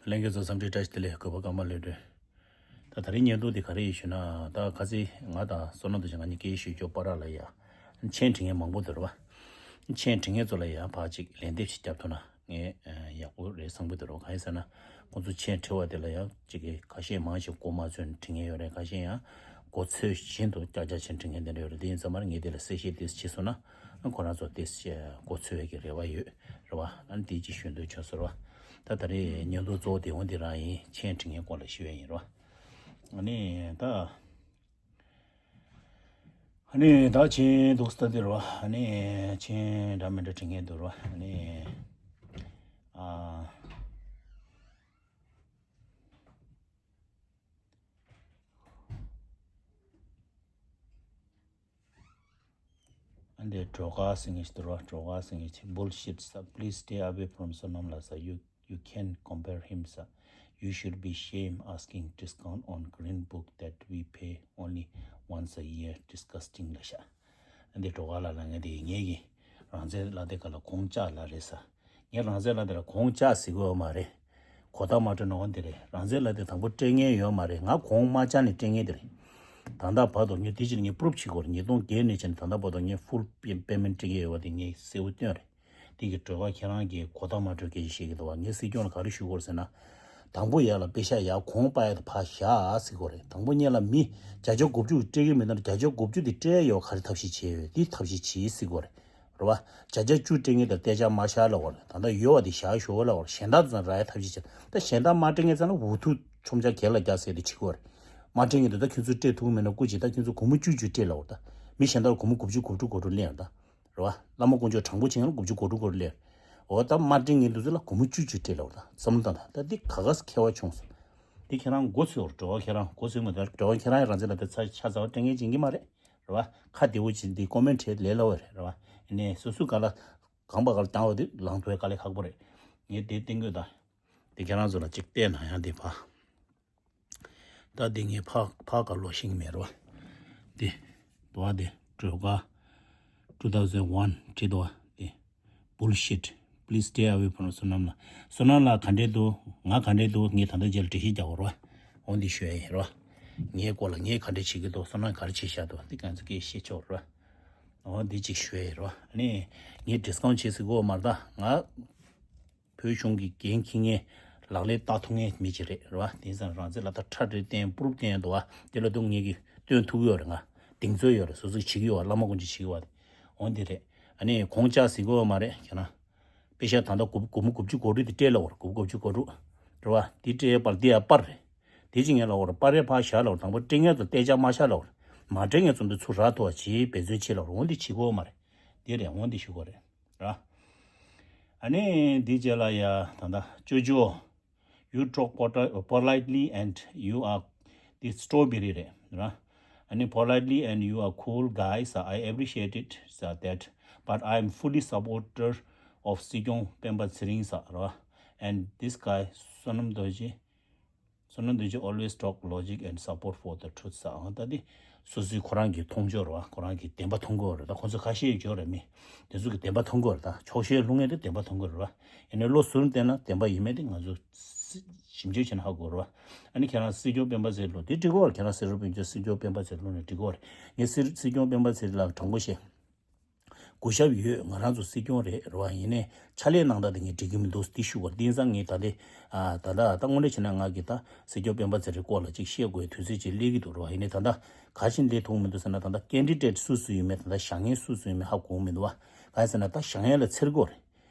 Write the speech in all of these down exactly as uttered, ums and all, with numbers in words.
ལྷན་རྒྱས་ཚོ་འཚམས་འདྲི་བཀྲ་ཤིས་བདེ་ལེགས། གུས་པ་ཀརྨ་བློ་གྲོས། ད་ད་རིང་བརྙན་ཐུང་འདི་ག་རེ་ཡིན་ཞུ་ན། ད་ཁ་ཚིག་ང་དང་བསོད་ནམས་དང་ང་གཉིས་ཀྱིས་ཞུ་ཆོག་པ་ར་ལ་ཡ། མཆན་འབྲི་མཁན་མང་པོ་འདུག་ར་བ། མཆན་འབྲི་མཁན་ཚོ་ལ་ཡ་ཕར་ཅིག་ལན་འདེབས་ཤིག་བརྒྱབ་ཐུབ་ན་ངས་ཡག་པོ་རེད་བསམ་གྱི་འདུག་ར་བ། གང་ཡིན་ཟེར་ན། ཁོང་ཚོ་མཆན་འབྲི་བ་དེ་ལ་ཡ་ཅིག་གི་ཁ་ཤས་མང་ཞིག་མགོ་མ་ཚོས་འབྲི་མཁན་ཡོད་རེད། ཁ་ཤས་ཡང་མགོ་ཚོས་བཞིན་དུ་ཀྱག་ཀྱག་བྱས་འབྲི་མཁན་དེ་འདྲ་ཡོད་རེད། དེ་ཡིན་ཙང་མར་ངས་དེ་ལ་གསལ་བཤད་ཏོག་ཙམ་བྱས་སོང་ན། ཁོ་རང་ཚོ་ཏོག་ཙམ་མགོ་ཚོས་པའི་གི་རེ་བ་ཡོད་རེད་བ། ཨ་ནི་དེ་ཅིག་ཞུ་འདོད་བྱུང་སོང་ར་བ། ད་ད་རེས་བརྙན་ཐུང་གཙོ་བོ་དེ་འོ་འདི་རང་ཡིན། མཆན་འབྲི་མཁན་སྐོར་ལ་ཞུ་ཡ་ཡིན་ར་བ། ཨ་ནི་ད། ཨ་ནི་ད་མཆན་འདུག་སྟེ་འདི་ར་བ། ཨ་ནི་མཆན་འདྲ་མི་འདྲ་འབྲི་མཁན་འདུག་ར་བ། ཨ་ནི་ཨ། And the Droga Singh is the Droga Singh is bullshit, sir. Please stay away from Sonam la, sir. You you can't compare him, sir. You should be shame asking discount on green book that we pay only once a year. Disgusting la, sir. And the Droga la la, ངས་དེ་ངས་ཀྱི་རང་བཙན་ལ་དེ་ག་ལ་གོང་ལྕགས་ལ་རེད་ས། ངས་རང་བཙན་ལ་དེ་ལ་གོང་ལྕགས་ཟེར་གི་ཡོད་མ་རེད། གོ་བརྡ་མ་སྤྲོད་ནོ་འདི་རེད། རང་བཙན་ལ་དེ་དང་པོ་སྤྲད་མཁན་ཡོད་མ་རེད། ང་གོང་མ་ལྕགས་ནས་སྤྲད་མཁན་དེ་རེད། ད་ལྟ་བར་དུ་ངས་དེ་ཕྱིར་ངས་པུ་རུབ་བྱེད་དགོས་རེད། ཉིས་སྟོང་བརྒྱད་ནས་བྱས་ནས་ད་ལྟ་བར་དུ་ངས་ཧྥུལ་པེ་མེན་ཊི་སྤྲད་མཁན་ཡོད་པ་དེ་ངས་གསལ་པོ་སྟོན་རེད། དེ་གི་སྒྲོལ་དཀར་ཁྱེད་རང་གིས་གོ་བརྡ་མ་སྤྲོད་མཁན་ཞིག་བཤད་ཀྱི་འདུག་བ། ངས་སྲིད་སྐྱོང་ལ་ག་རེ་ཞུ་དགོས་རེད་ཟེར་ན། དང་པོ་ཡར་ལ་པེ་ཤག་ཡར་གོང་སྤར་ཡ་དེ་ཕར་བཞག་ཟེར་དགོས་རེད། དང་པོ་སྔོན་ལ་མི་བརྒྱ་ཆ་དགུ་བཅུ་སྤྲད་ཀྱི་མེད་ན། བརྒྱ་ཆ་དགུ་བཅུ་དེ་སྤྲད་ཡ་ཡོད། ག་རེ་ཐབས་ཤེས་བྱས་ཡོད། དེ་ཐབས་ཤེས་བྱེད་ཟེར་དགོས་རེད། རེད་བ། བརྒྱ་ཆ་བཅུ་སྤྲད་མཁན་དེ་ལ་སྟོང་ཆ་མ་བཞག་ལབ་དགོས་རེད། ད་ལྟ་ཡོད་པ་དེ་བཞག་ཞོར་ལབ་དགོས་རེད། གཞན་དག་ཚོ་རག་ཡ་ཐབས་ཤེས་བྱེད། ད་གཞན་དག་མ་སྤྲད་མཁན་ཚོ་ལ་འུ་ཐུག་ཆོམ་ཆ་གྱེར་ལ་རྒྱག་ཟེར་དེ་བྱེད་དགོས་རེད། མ་སྤྲད་མཁན་དེ་ད་ཁྱོད་ཚོས་སྤྲད་ཐུབ་མེད་ན་སྐུ་མཁྱེན། ད་ཁྱོད་ཚོ་སྒོར་མོ་བཅུ་བཅུ་སྤྲད་ལབ་དགོས་རེད། ད་མི་གཞན་དག་ལ་སྒོར་མོ་དགུ་བཅུ་དགུ་བཅུ་དགུ་བཅུ་སླེབས་ཡོང་ད། རེད་བ། བླ་མ་དཀོན་མཆོག་དྲང་པོ་བྱེད་མཁན་ལ་དགུ་བཅུ་དགུ་བཅུ་སླེབས། འོ་ད་མ་སྤྲད་མཁན་དེ་ཚོ་ལ་སྒོར་མོ་བཅུ་བཅུ་སྤྲད་ལབ་དགོས་རེད། ད་བསམ་བློ་བཏང་ད། ད་འདི་ག་ག་སེ་ཁྱད་པར་བྱུང་སོང་། འདི་ཁྱེད་རང་མགོ་ཚོས་པ་རེད། སྒྲོལ་དཀར་ཁྱེད་རང་མགོ་ཚོས་མ་ད། སྒྲོལ་དཀར་ཁྱེད་རང་ཡང་རང་བཙན་ལ་དེ་ཚ་ཆ་ཚ་བ་སྤྲད་མཁན་ཅིག་ཡིན་གྱི་མ་རེད། རེད་བ། ཁ་བདེ་པོ་བྱས་འདི་ཀོ་མེན་ཊི་བྲིས་ལས་སླ་བོ་རེད། རེད་བ། ཡིན་ནའི་སོ་སོའི་ག་ལ་གང་པ་ག་ལ་བཏང་བ་དེ་ལངས་ཐུབ་པའི་དཀའ་ལས་ཁག་པོ་རེད། ངས་དེ་བསྟན་དགོས་ད། དེ་ཁྱེད་རང་ཚོ་ལ་གཅིག་བལྟས་ན་ཡང་དེ་ཕ། ད་དེ་ངས་ཕ་ཕ་ག་ལོ་ཤེས་ཀྱི་མེད་རེད་བ། དེ་དོ་བ་དེ་སྒྲོལ་དཀར་two thousand one བྲིས་འདུག་བ། དེ་bullshit, please stay away from Sonam la. བསོད་ནམས་ལགས་ག་འདྲས་འདུག་ང་ག་འདྲས་འདུག་ངས་ད་ལྟ་རྗེས་ལ་འགྲེལ་བཤད་རྒྱག་དགོས་རེད་བ། འོ་འདི་ཞུ་ཡ་ཡིན་རེད་བ། ངའི་སྐོར་ལ་ངས་ག་འདྲས་བྱེད་ཀྱི་འདུག་བསོད་ནམས་ག་རེ་བྱས་བཞག་འདུག་འདི་གང་ཚོ་སྐད་བཤད་ཆོག་རེད་བ། འོ་འདི་གཅིག་ཞུ་ཡ་ཡིན་རེད་བ། ཨ་ནི་ངས་ཌི་སི་ཀའུན་ཊི་བྱེད་སྲིད་གོ་མ་རེད་ད། ང་བོད་གཞུང་གི་འགན་འཁྱེར་མཁན་ལག་ལེན་བསྟར་ཐུབ་མཁན་མི་ཅིག་རེད། རེད་བ། དེང་སང་རང་བཙན་ལ་ད་ཁྲ་ཁྲ་བསྟན་པུ་རུབ་བསྟན་འདུག་བ། དེ་ལ་ད་ངས་ཀྱི་སྟོན་ཐུབ་ཀྱི་ཡོད་རེད། ང་གདེང་ཚོད་ཡོད་རེད། སོ་སོས་བྱེད་ཀྱི་ཡོད་བ། བླ་མ་དཀོན་མཆོག་བྱེད་ཀྱི་ཡོད་བ། དེ་འོ་འདི་རེད། ཨ་ནི་གོང་ལྕགས་ཟེར་གྱི་ཡོད་མ་རེད། ཁྱེད་རང་པེ་ཤག་ད་ལྟ་སྒོར་སྒོར་མོ་དགུ་བཅུ་གོ་དྲུག་དེ་སྤྲད་ལབ་དགོས་རེད། སྒོར་མོ་དགུ་བཅུ་གོ་དྲུག་རེད་བ། དེ་སྤྲད་པར་དེ་ཡང་པར་རེད། དེ་ཅི་ངས་ལབ་དགོས་རེད། པར་རེད་ཕར་བཞག་ལབ་དགོས་རེད། དང་པོ་སྤྲད་མཁན་ཚོ་སྟོང་ཆ་མ་བཞག་ལབ་དགོས་རེད། མ་སྤྲད་མཁན་ཚོ་འདི་ཚུར་རག་ཐུབ་པ་བྱེད་འབད་བརྩོན་བྱེད་ལབ་དགོས་རེད། འོ་འདི་བྱེད་ཀྱི་ཡོད་མ་རེད། དེ་རེད། འོ་འདི་ཞུ་དགོས་རེད། ར། ཨ་ནི་འདི་རྗེས་ལ་ཡ་ད་ལྟ་ཅོ་ཅོ། You talk poli- politely and you are the strawberry རེད་ར། ཨ་ནི་politely and you are cool guys, I appreciate it, sir, that, but I am fully supporter of སྲིད་སྐྱོང་སྤེན་པ་ཚེ་རིང་sir ར། And this guy བསོད་ནམས་རྡོ་རྗེ། བསོད་ནམས་རྡོ་རྗེ་always talk logic and support for the truth ཟེར། ཨང་། ད་འདི་སོ་སོའི་ཁོ་རང་གི་མཐོང་ཕྱོགས་རེད་བ། ཁོ་རང་གི་བདེན་པ་མཐོང་གི་ཡོད་རེད། ད་ཁོ་ཚོ་ཁ་ཤས་ཡོད་རེད། མི་དེ་ཚོ་གི་བདེན་པ་མཐོང་གི་ཡོད་རེད། ད་ཕྱོགས་ཞེན་སློང་མཁན་དེ་བདེན་པ་མཐོང་གི་ཡོད་རེད་བ། ཡིན་ནའི་བློ་གཟུར་བལྟས་ན་བདེན་པ་ཡིན་མིན་དེ་ང་ཚོ་ཞིབ་འཇུག་བྱས་ན་ཧ་གོ་རེད་བ། ཨ་ནི་ཁྱེད་རང་སྲིད་སྐྱོང་སྤེན་པ་ཚེ་རིང་ལོ་དེ་འགྲིག་གི་ཡོད་རེད། ཁྱེད་རང་སེ་ར་བོད་མི་སྤྱི་སྲིད་སྐྱོང་སྤེན་པ་ཚེ་རིང་ལོ་ནས་འགྲིག་གི་ཡོད་རེད། ངས་སྲིད་སྲིད་སྐྱོང་སྤེན་པ་ཚེ་རིང་ལ་དྲང་པོ་བཤད། གུས་ཞབས་ཡོད། ང་རང་ཚོ་སྲིད་སྐྱོང་རེད། རེད་བ། ཡིན་ནའི་ཕྱག་ལས་གནང་སྟངས་དེ་ངས་འགྲིག་གི་མི་འདུག་འདི་ཞུ་དགོས། དེང་སང་ངས་ད་ལྟ་ཨ་ད་ལྟ་ད་དངོས་གནས་བྱས་ན་ང་གིས་ད་སྲིད་སྐྱོང་སྤེན་པ་ཚེ་རིང་སྐོར་ལ་ཅིག་བཤད་དགོས་དུས་ཚོད་ཅིག་སླེབས་ཀྱི་འདུག་རེད་བ། ཡིན་ནའི་ད་ལྟ་ག་རེ་བྱས་ནས་སླེབས་ཐུབ་མི་འདུག་ཟེར་ན། ད་ལྟ་ཀེན་ཌི་ཌེ་ཊི་སུ་སུ་ཡོད་མེད། ད་ལྟ་བཞེངས་མཁན་སུ་སུ་ཡོད་མེད་ཧ་གོ་མི་འདུག་བ། གང་ཡིན་ཟེར་ན་ད་བཞེངས་མཁན་ལ་འཚེར་གྱི་ཡོད་རེད།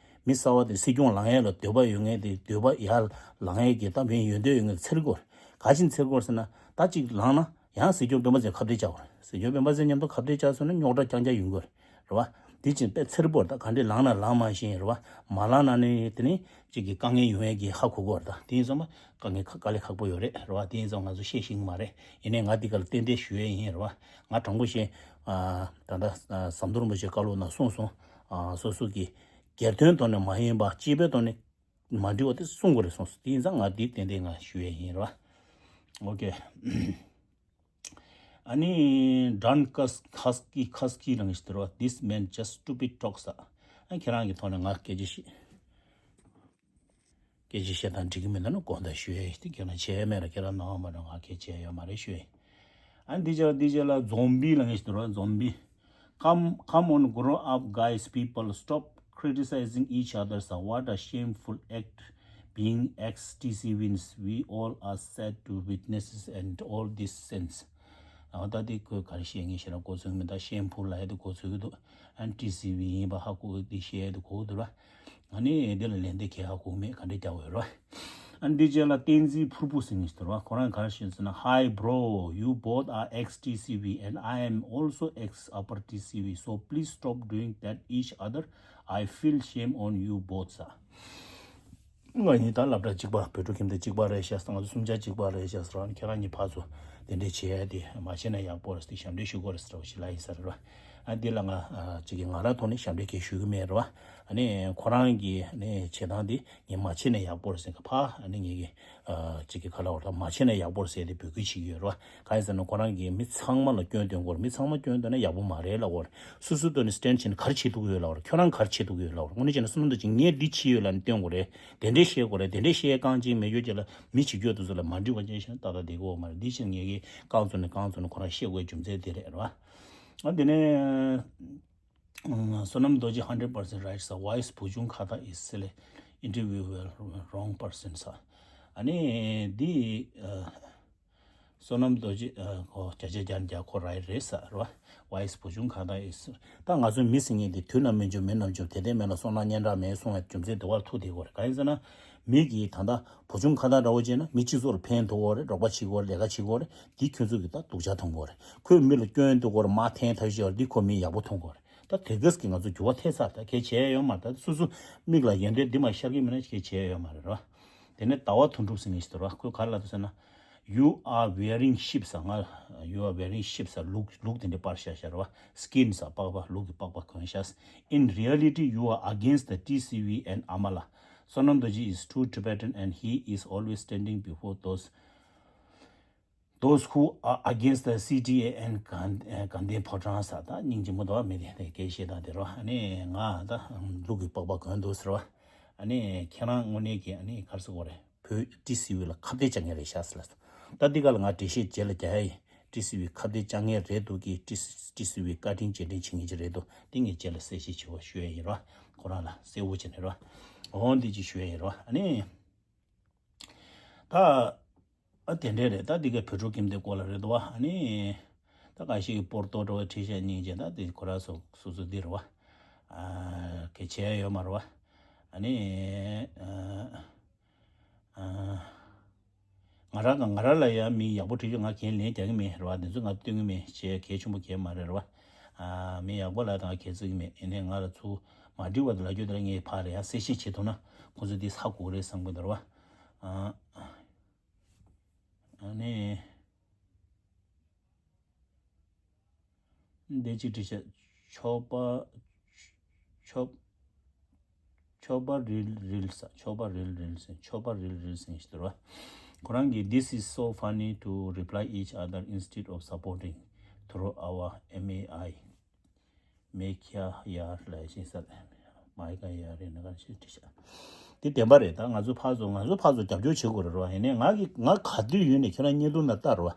མི་གསར་པ་དེ་སྲིད་སྐྱོང་ལངས་ཡས་ལ་འདོད་པ་ཡོད་མཁན་དེ། འདོད་པ་ཡར་ལངས་ཡས་ཀྱི་ད་མི་ཡོད་འདོད་ཡོད་མཁན་འཚེར་གྱི་ཡོད་རེད། ག་རེ་བྱས་ནས་འཚེར་གྱི་ཡོད་རེད་ཟེར་ན། ད་ཅིག་ལངས་ན་ཡང་སྲིད་སྐྱོང་སྤེན་པ་ཚེ་རིང་ཁ་གཏད་བཅག་དགོས་རེད། སྲིད་སྐྱོང་སྤེན་པ་ཚེ་རིང་མཉམ་དུ་ཁ་གཏད་བཅག་སོང་ན་རྙོག་དྲ་རྐྱང་རྐྱང་ཡོང་གི་རེད། རེད་བ། འདི་ཅིག་དཔེ་འཚེར་པོ་རེད། ད་ག་འདྲས་ལངས་ན་ལངས་མ་ཤེས། རེད་བ། མ་ལངས་ན་ནི་དེ་ནི་ཅིག་གི་དཀའ་ངལ་ཡོང་ཡས་ཀྱི་ཧ་གོ་གི་ཡོད་རེད། ད་དེ་ཡིན་ཙང་མ་དཀའ་ངལ་ཁ་དཀའ་ལས་ཁག་པོ་ཡོད་རེད། རེད་བ། དེ་ཡིན་ཙང་ང་ཚོ་བཤད་ཤེས་ཀྱི་མ་རེད། ཡིན་ནའི་ང་འདི་ག་ལ་ཏན་ཏན་ཞུ་ཡས་ཡིན། རེད་བ། ང་དྲང་པོ་བཤད། ཨ་ད་ལྟ་ཨ་ཟམ་གདོང་རིན་པོ་ཆེ་བཀའ་སློབ་ནང་གསུངས་སོང་། ཨ་སོ་སོ་གི་སྒེར་དོན་ཐོག་ནས་མ་ཡིན་པ་སྤྱི་པའི་ཐོག་ནས་མ་འགྲིག་པ་དེ་གསུང་དགོས་རེད་གསུངས་སོང་། དེ་ཡིན་ཙང་ང་འདི་ཏན་ཏན་ང་ཞུ་ཡས་ཡིན། རེད་བ། ཨོ་ཀེ། ཨ་ནི་ཌན་ཁ་སི་ཁ་སི་ཀི་ཁ་སི་ཀི་རང་ཞིག་དེ་རེད་བ། This man just stupid talks ཟེར། ཨ་ཁྱེད་རང་གི་ཐོག་ནས་ང་སྐད་ཆ་ཞིག་སྐད་ཆ་བཤད་སྟངས་འགྲིག་གི་མེད་ན་ནི་དགོངས་དག་ཞུ་ཡས་ཡིན། དེ་ཁྱེད་རང་བྱས་མེད་ལ་ཁྱེད་རང་སྣང་བ་མ་འགྲོ། ང་སྐད་ཆ་ཡོད་མ་རེད་ཞུ་ཡས་ཡིན། ཨ་འདི་ཅག་འདི་ཅག་ལ་zombie ལ་ངེས་ཤིག་འདུག་ར། Zombie. Come, come on, grow up, guys, people. Stop criticizing each other. So what a shameful act being ex-T C Vs. We all are sad to witnesses and all this sense. ཨ་ད་དེ་ཁོས་ག་རེ་བཤད་ངེས་ཤེས་ན་གོ་ཚོད་མི་ད་ཤེམ་ཕུ་ལ་ཡ་དེ་གོ་ཚོད་ཀྱི་འདུག་ཨ་ཊི་སི་ཝི་ཡིན་པ་ཧ་གོ་དེ་བཤད་དེ་གོ་གི་འདུག་ར། ཨ་ནི་དེ་ལ་ལན་དེ་ཁྱེད་ཧ་གོ་མེད་ག་འདྲས་རྒྱག་འོས་ར། ཨ་ནི་དེ་རྗེས་ལ་བསྟན་འཛིན་ཕུར་བུ་ཟེར་ངེས་ཤིག་འདུག་ར། ཁོ་རང་ག་རེ་བཤད་ཟེར་ན། Hi bro, you both are ex T C V and I am also ex upper T C V, so please stop doing that each other. I feel shame on you both. ས། ང་གཉིས་ད་སློབ་གྲྭ་གཅིག་པ། བོད་ཕྲུག་ཁྱིམ་སྡེ་གཅིག་པ་རེད་ཤག་ང་ཚོ་གསུམ་ཆ་གཅིག་པ་རེད་ཤག་ཟེར་བ་ནི་ཁྱེད་རང་གཉིས་ཕར་ཚུར་དེ་འདྲས་བྱེད་ཡ་དེ་མ་བྱེད་ན་ཡག་པོ་རེད། དེ་ཞབས་འདྲེན་ཞུ་དགོས་རེད་ཟེར་བ་ཞིག་ལ་ཡིན་ས་རེད་བ། ཨ་འདི་ལ་ང་ཨ་གཅིག་གིས་ང་རང་ཐོག་ནས་ཞབས་འདྲེན་གལ་ཞུ་གི་མེད་རེད་བ། ཨ་ནི་ཁོ་རང་གིས་ནི་བྱེད་སྟངས་དེ་ངས་མ་བྱེད་ན་ཡག་པོ་རེད་ཟེར་གི་ཕ་ཨ་ནི་ངེད་ཀྱིས་ཨ་གཅིག་གིས་ག་ལ་བར་ད་མ་བྱེད་ན་ཡག་པོ་རེད་ཟེར་ཏེ་འབོད་སྐུལ་བྱེད་ཀྱི་ཡོད་རེད་བ། གང་ཡིན་ཟེར་ན་ཁོ་རང་གིས་མི་ཚང་མ་ལ་སྐྱོན་འདོན་དགོས་རེད། མི་ཚང་མ་སྐྱོན་འདོན་ན་ཡག་པོ་མ་རེད་ལབ་དགོས་རེད། སོ་སོའི་ཐོག་ནས་སི་ཊེན་ཌི་བྱས་ནས་ག་རེ་བྱེད་ཐུབ་ཀྱི་ཡོད་ལབ་དགོས་རེད། ཁྱོད་རང་ག་རེ་བྱེད་ཐུབ་ཀྱི་ཡོད་ལབ་དགོས་རེད། དངོས་གནས་བྱས་ན་བསོད་ནམས་རྡོ་རྗེ་ངས་འདི་བྱས་ཡོད་ལབ་ནས་སྟོན་དགོས་རེད། དེ་འདྲས་བཤད་དགོས་རེད། དེ་འདྲས་བཤད་རྐང་གཅིག་མེད་རྒྱུ་ཅིག་ལ་མི་བྱེད་རྒྱུ་དེ་ཚོ་ལ་མ་འགྲིག་པ་ཅན་ཞིག་ན་ཏག་ཏག་བསྡད་ཀྱི་ཡོད་མ་རེད། འདི་བྱས་ངེད་ཀྱིས་རྐང་བཙུགས་ནས་རྐང་བཙུགས་ནས་ཁོ་རང་བཤད་དགོས་རྒྱུ་མཚན་དེ་རེད་རེད་བ། ཨ་དེ་ནས། བསོད་ནམས་རྡོ་རྗེ་hundred percent right sir. Why is Bhujung Khata is silly? Interview well, wrong person sir. ཨ་ནི་འདི་བསོད་ནམས་རྡོ་རྗེ་ཁོ་བརྒྱ་ཆ་བརྒྱ་ནས་བརྒྱ་ཁོ་right རེད་ཟེར་བ། Why is Bhujung Khata is silly? ད་ང་ཚོ་མི་ཟེར་མཁན་དེ་དུས་ནམ་མི་འབྱུང་མི་ནམ་འབྱུང་དེ་ལྟས་མེད་ལ་སོང་ན་སྙན་གྲགས་མེད་སོང་བའི་རྒྱུ་མཚན་དེ་བར་ཐུག་བསྡད་ཀྱི་ཡོད་རེད། གང་ཡིན་ཟེར་ན་མི་གིས་ད་ལྟ་བུ་ཆུང་ཁ་བརྡ་འདྲ་བོ་བྱས་ན་མི་སྤྱི་ཚོགས་ལ་ཕན་ཐོགས་ཀྱི་ཡོད་རེད། རོགས་པ་བྱེད་ཀྱི་ཡོད་རེད། ལས་ཀ་བྱེད་ཀྱི་ཡོད་རེད། འདི་ཁྱོད་ཚོ་གིས་ད་སྡུག་ཅག་མཐོང་གི་ཡོད་རེད། ཁོས་མི་ལ་སྐྱོན་འདོན་གྱི་ཡོད་རེད། མ་འཐེན་ཐབས་ཤེས་ཡོད་རེད། འདི་ཁོ་མི་ཡག་པོ་མཐོང་གི་ཡོད་རེད། ད་དེ་གས་ཀྱིས་ང་ཚོ་འགྱུར་བ་ཐེབས་ཚར། ད་གལ་བྱས་ཡོད་མ་རེད། ད་སོ་སོ་མིག་ལ་ཡོན་ཏན་འདི་མ་ཤར་གྱི་མིན་ན་གལ་བྱས་ཡོད་མ་རེད་རོ། དེ་ནས་ཟླ་བ་དོན་གྲུབ་ཟེར་མཁན་ཞིག་འདུག་རོ། ཁོས་ག་རེ་ལབ་འདུག་ཟེར་ན། You are wearing sheep ཟེར། ང་། You are wearing sheep ཟེར། ལུག་ལུག་དེ་འདྲ་པར་ཤ་ཤ་རེད་བ། Skin ཟེར། པགས་པ། ལུག་གི་པགས་པ་གོན་ཤག In reality, you are against the T C V and Amala. Sonam Dorji is true Tibetan and he is always standing before those those who are against the C T A and གང་གང་ལྡན་ཕོ་བྲང་ཟེར། ད་སྙིང་རྗེ་མོ་འདུག་བ། མི་དེ་དེ་སྐད་བཤད་སྟངས་དེ་རོ། ཨ་ནི་ང་ད་ལུག་གི་པགས་པ་གོན་འདུག་ཟེར་བ། ཨ་ནི་ཁྱེད་རང་དངོས་གནས་ཀྱི་ཨ་ནི་ག་རེ་ཟེར་དགོས་རེད། བོད་ཊི་སི་ཝི་ལ་ཁ་གཏད་བཅག་མཁན་རེད་ཤག་ཟེར་ལབ་སོང་། ད་འདི་ག་ལ་ང་འགྲེལ་བཤད་རྗེས་ལ་རྒྱག་ཡ་ཡིན། ཊི་སི་ཝི་ཁ་གཏད་བཅག་མཁན་རེད་འདུག་གི། ཊི་ཊི་སི་ཝི་བཀའ་དྲིན་རྗེས་དྲན་བྱེད་མཁན་ཅིག་རེད་འདུག་འདི་ངས་རྗེས་ལ་གསལ་བཤད་བྱེད་པ་ཞུ་ཡ་ཡིན་རོ། ཁོ་རང་ལ་གསལ་བོ་བྱས་ནས་རོ། འོ་འདི་ཅིག་ཞུ་ཡ་ཡིན་རོ། ཨ་ནི། ད། ཨ་དེ་འདྲས་རེད། ད་འདི་ག་བོད་ཕྲུག་ཁྱིམ་སྡེ་སྐོར་ལ་རེད་འདུག་བ། ཨ་ནི། ད་གང་ཞིག་གི་པོར་ཏོ་འགྲོ་བའི་ཁྲིད་བཤད་སྙིང་རྗེ། ད་འདི་ཁོ་ར་སོ་སོ་སོ་འདི་རེད་བ། ཨ་གལ་ཆེ་ཡ་ཡོད་མ་རེད་བ། ཨ་ནི། ཨ་ཨ་ང་རང་ང་རང་ལ་ཡང་མི་ཡག་པོ་ཁྲིད་རྒྱུ་ང་འགན་ལེན་རྒྱག་གི་མེད་རེད་བ། འདི་ཚོ་ང་སྟོན་གི་མེད། བྱས་གལ་ཆེན་པོ་གལ་མ་རེད་རེད་བ། ཨ་མི་ཡག་པོ་ལ་ད་ང་གལ་བརྩི་གི་མེད། ཡིན་ནའི་ང་ལ་ཚུར་མ་འགྲིག་པ་དེ་ལབ་རྒྱུ་དེ་ལ་ངས་ཕར་ལ་ཡང་གསལ་བཤད་བྱེད་ཐུབ་ན་ཁོང་ཚོ་འདི་ཧ་གོ་གི་རེད་བསམ་གི་འདུག་རེད་བ། ཨ། ཨ་ནི། འདི་གཅིག་བྲིས་ཤག་ཆོག་པ། ཆོག་ཆོག་པ་རིལ་རིལ་ཟེར། ཆོག་པ་རིལ་རིལ་ཟེར། ཆོག་པ་རིལ་རིལ་ཟེར་ཞིག་འདུག་ར། ཁོ་རང་གིས། This is so funny to reply each other instead of supporting through our M A I. མེ་ཁྱ་ཡར་ལས་ཤིང་ས། མའི་ཀ་ཡར་རེད་ན་ག་ཞིག་བྲིས་ཤག་འདི་བདེན་པ་རེད། ད་ང་ཚོ་ཕར་ཚུར་ང་ཚོ་ཕར་ཚུར་རྒྱབ་སྐྱོར་བྱེད་དགོས་རེད་རོ། ཡིན་ནའི་ང་གི་ང་ག་དུས་ཡིན་ནའི་ཁྱོད་རང་བརྙན་ཐུང་ནང་ལྟ་རོ།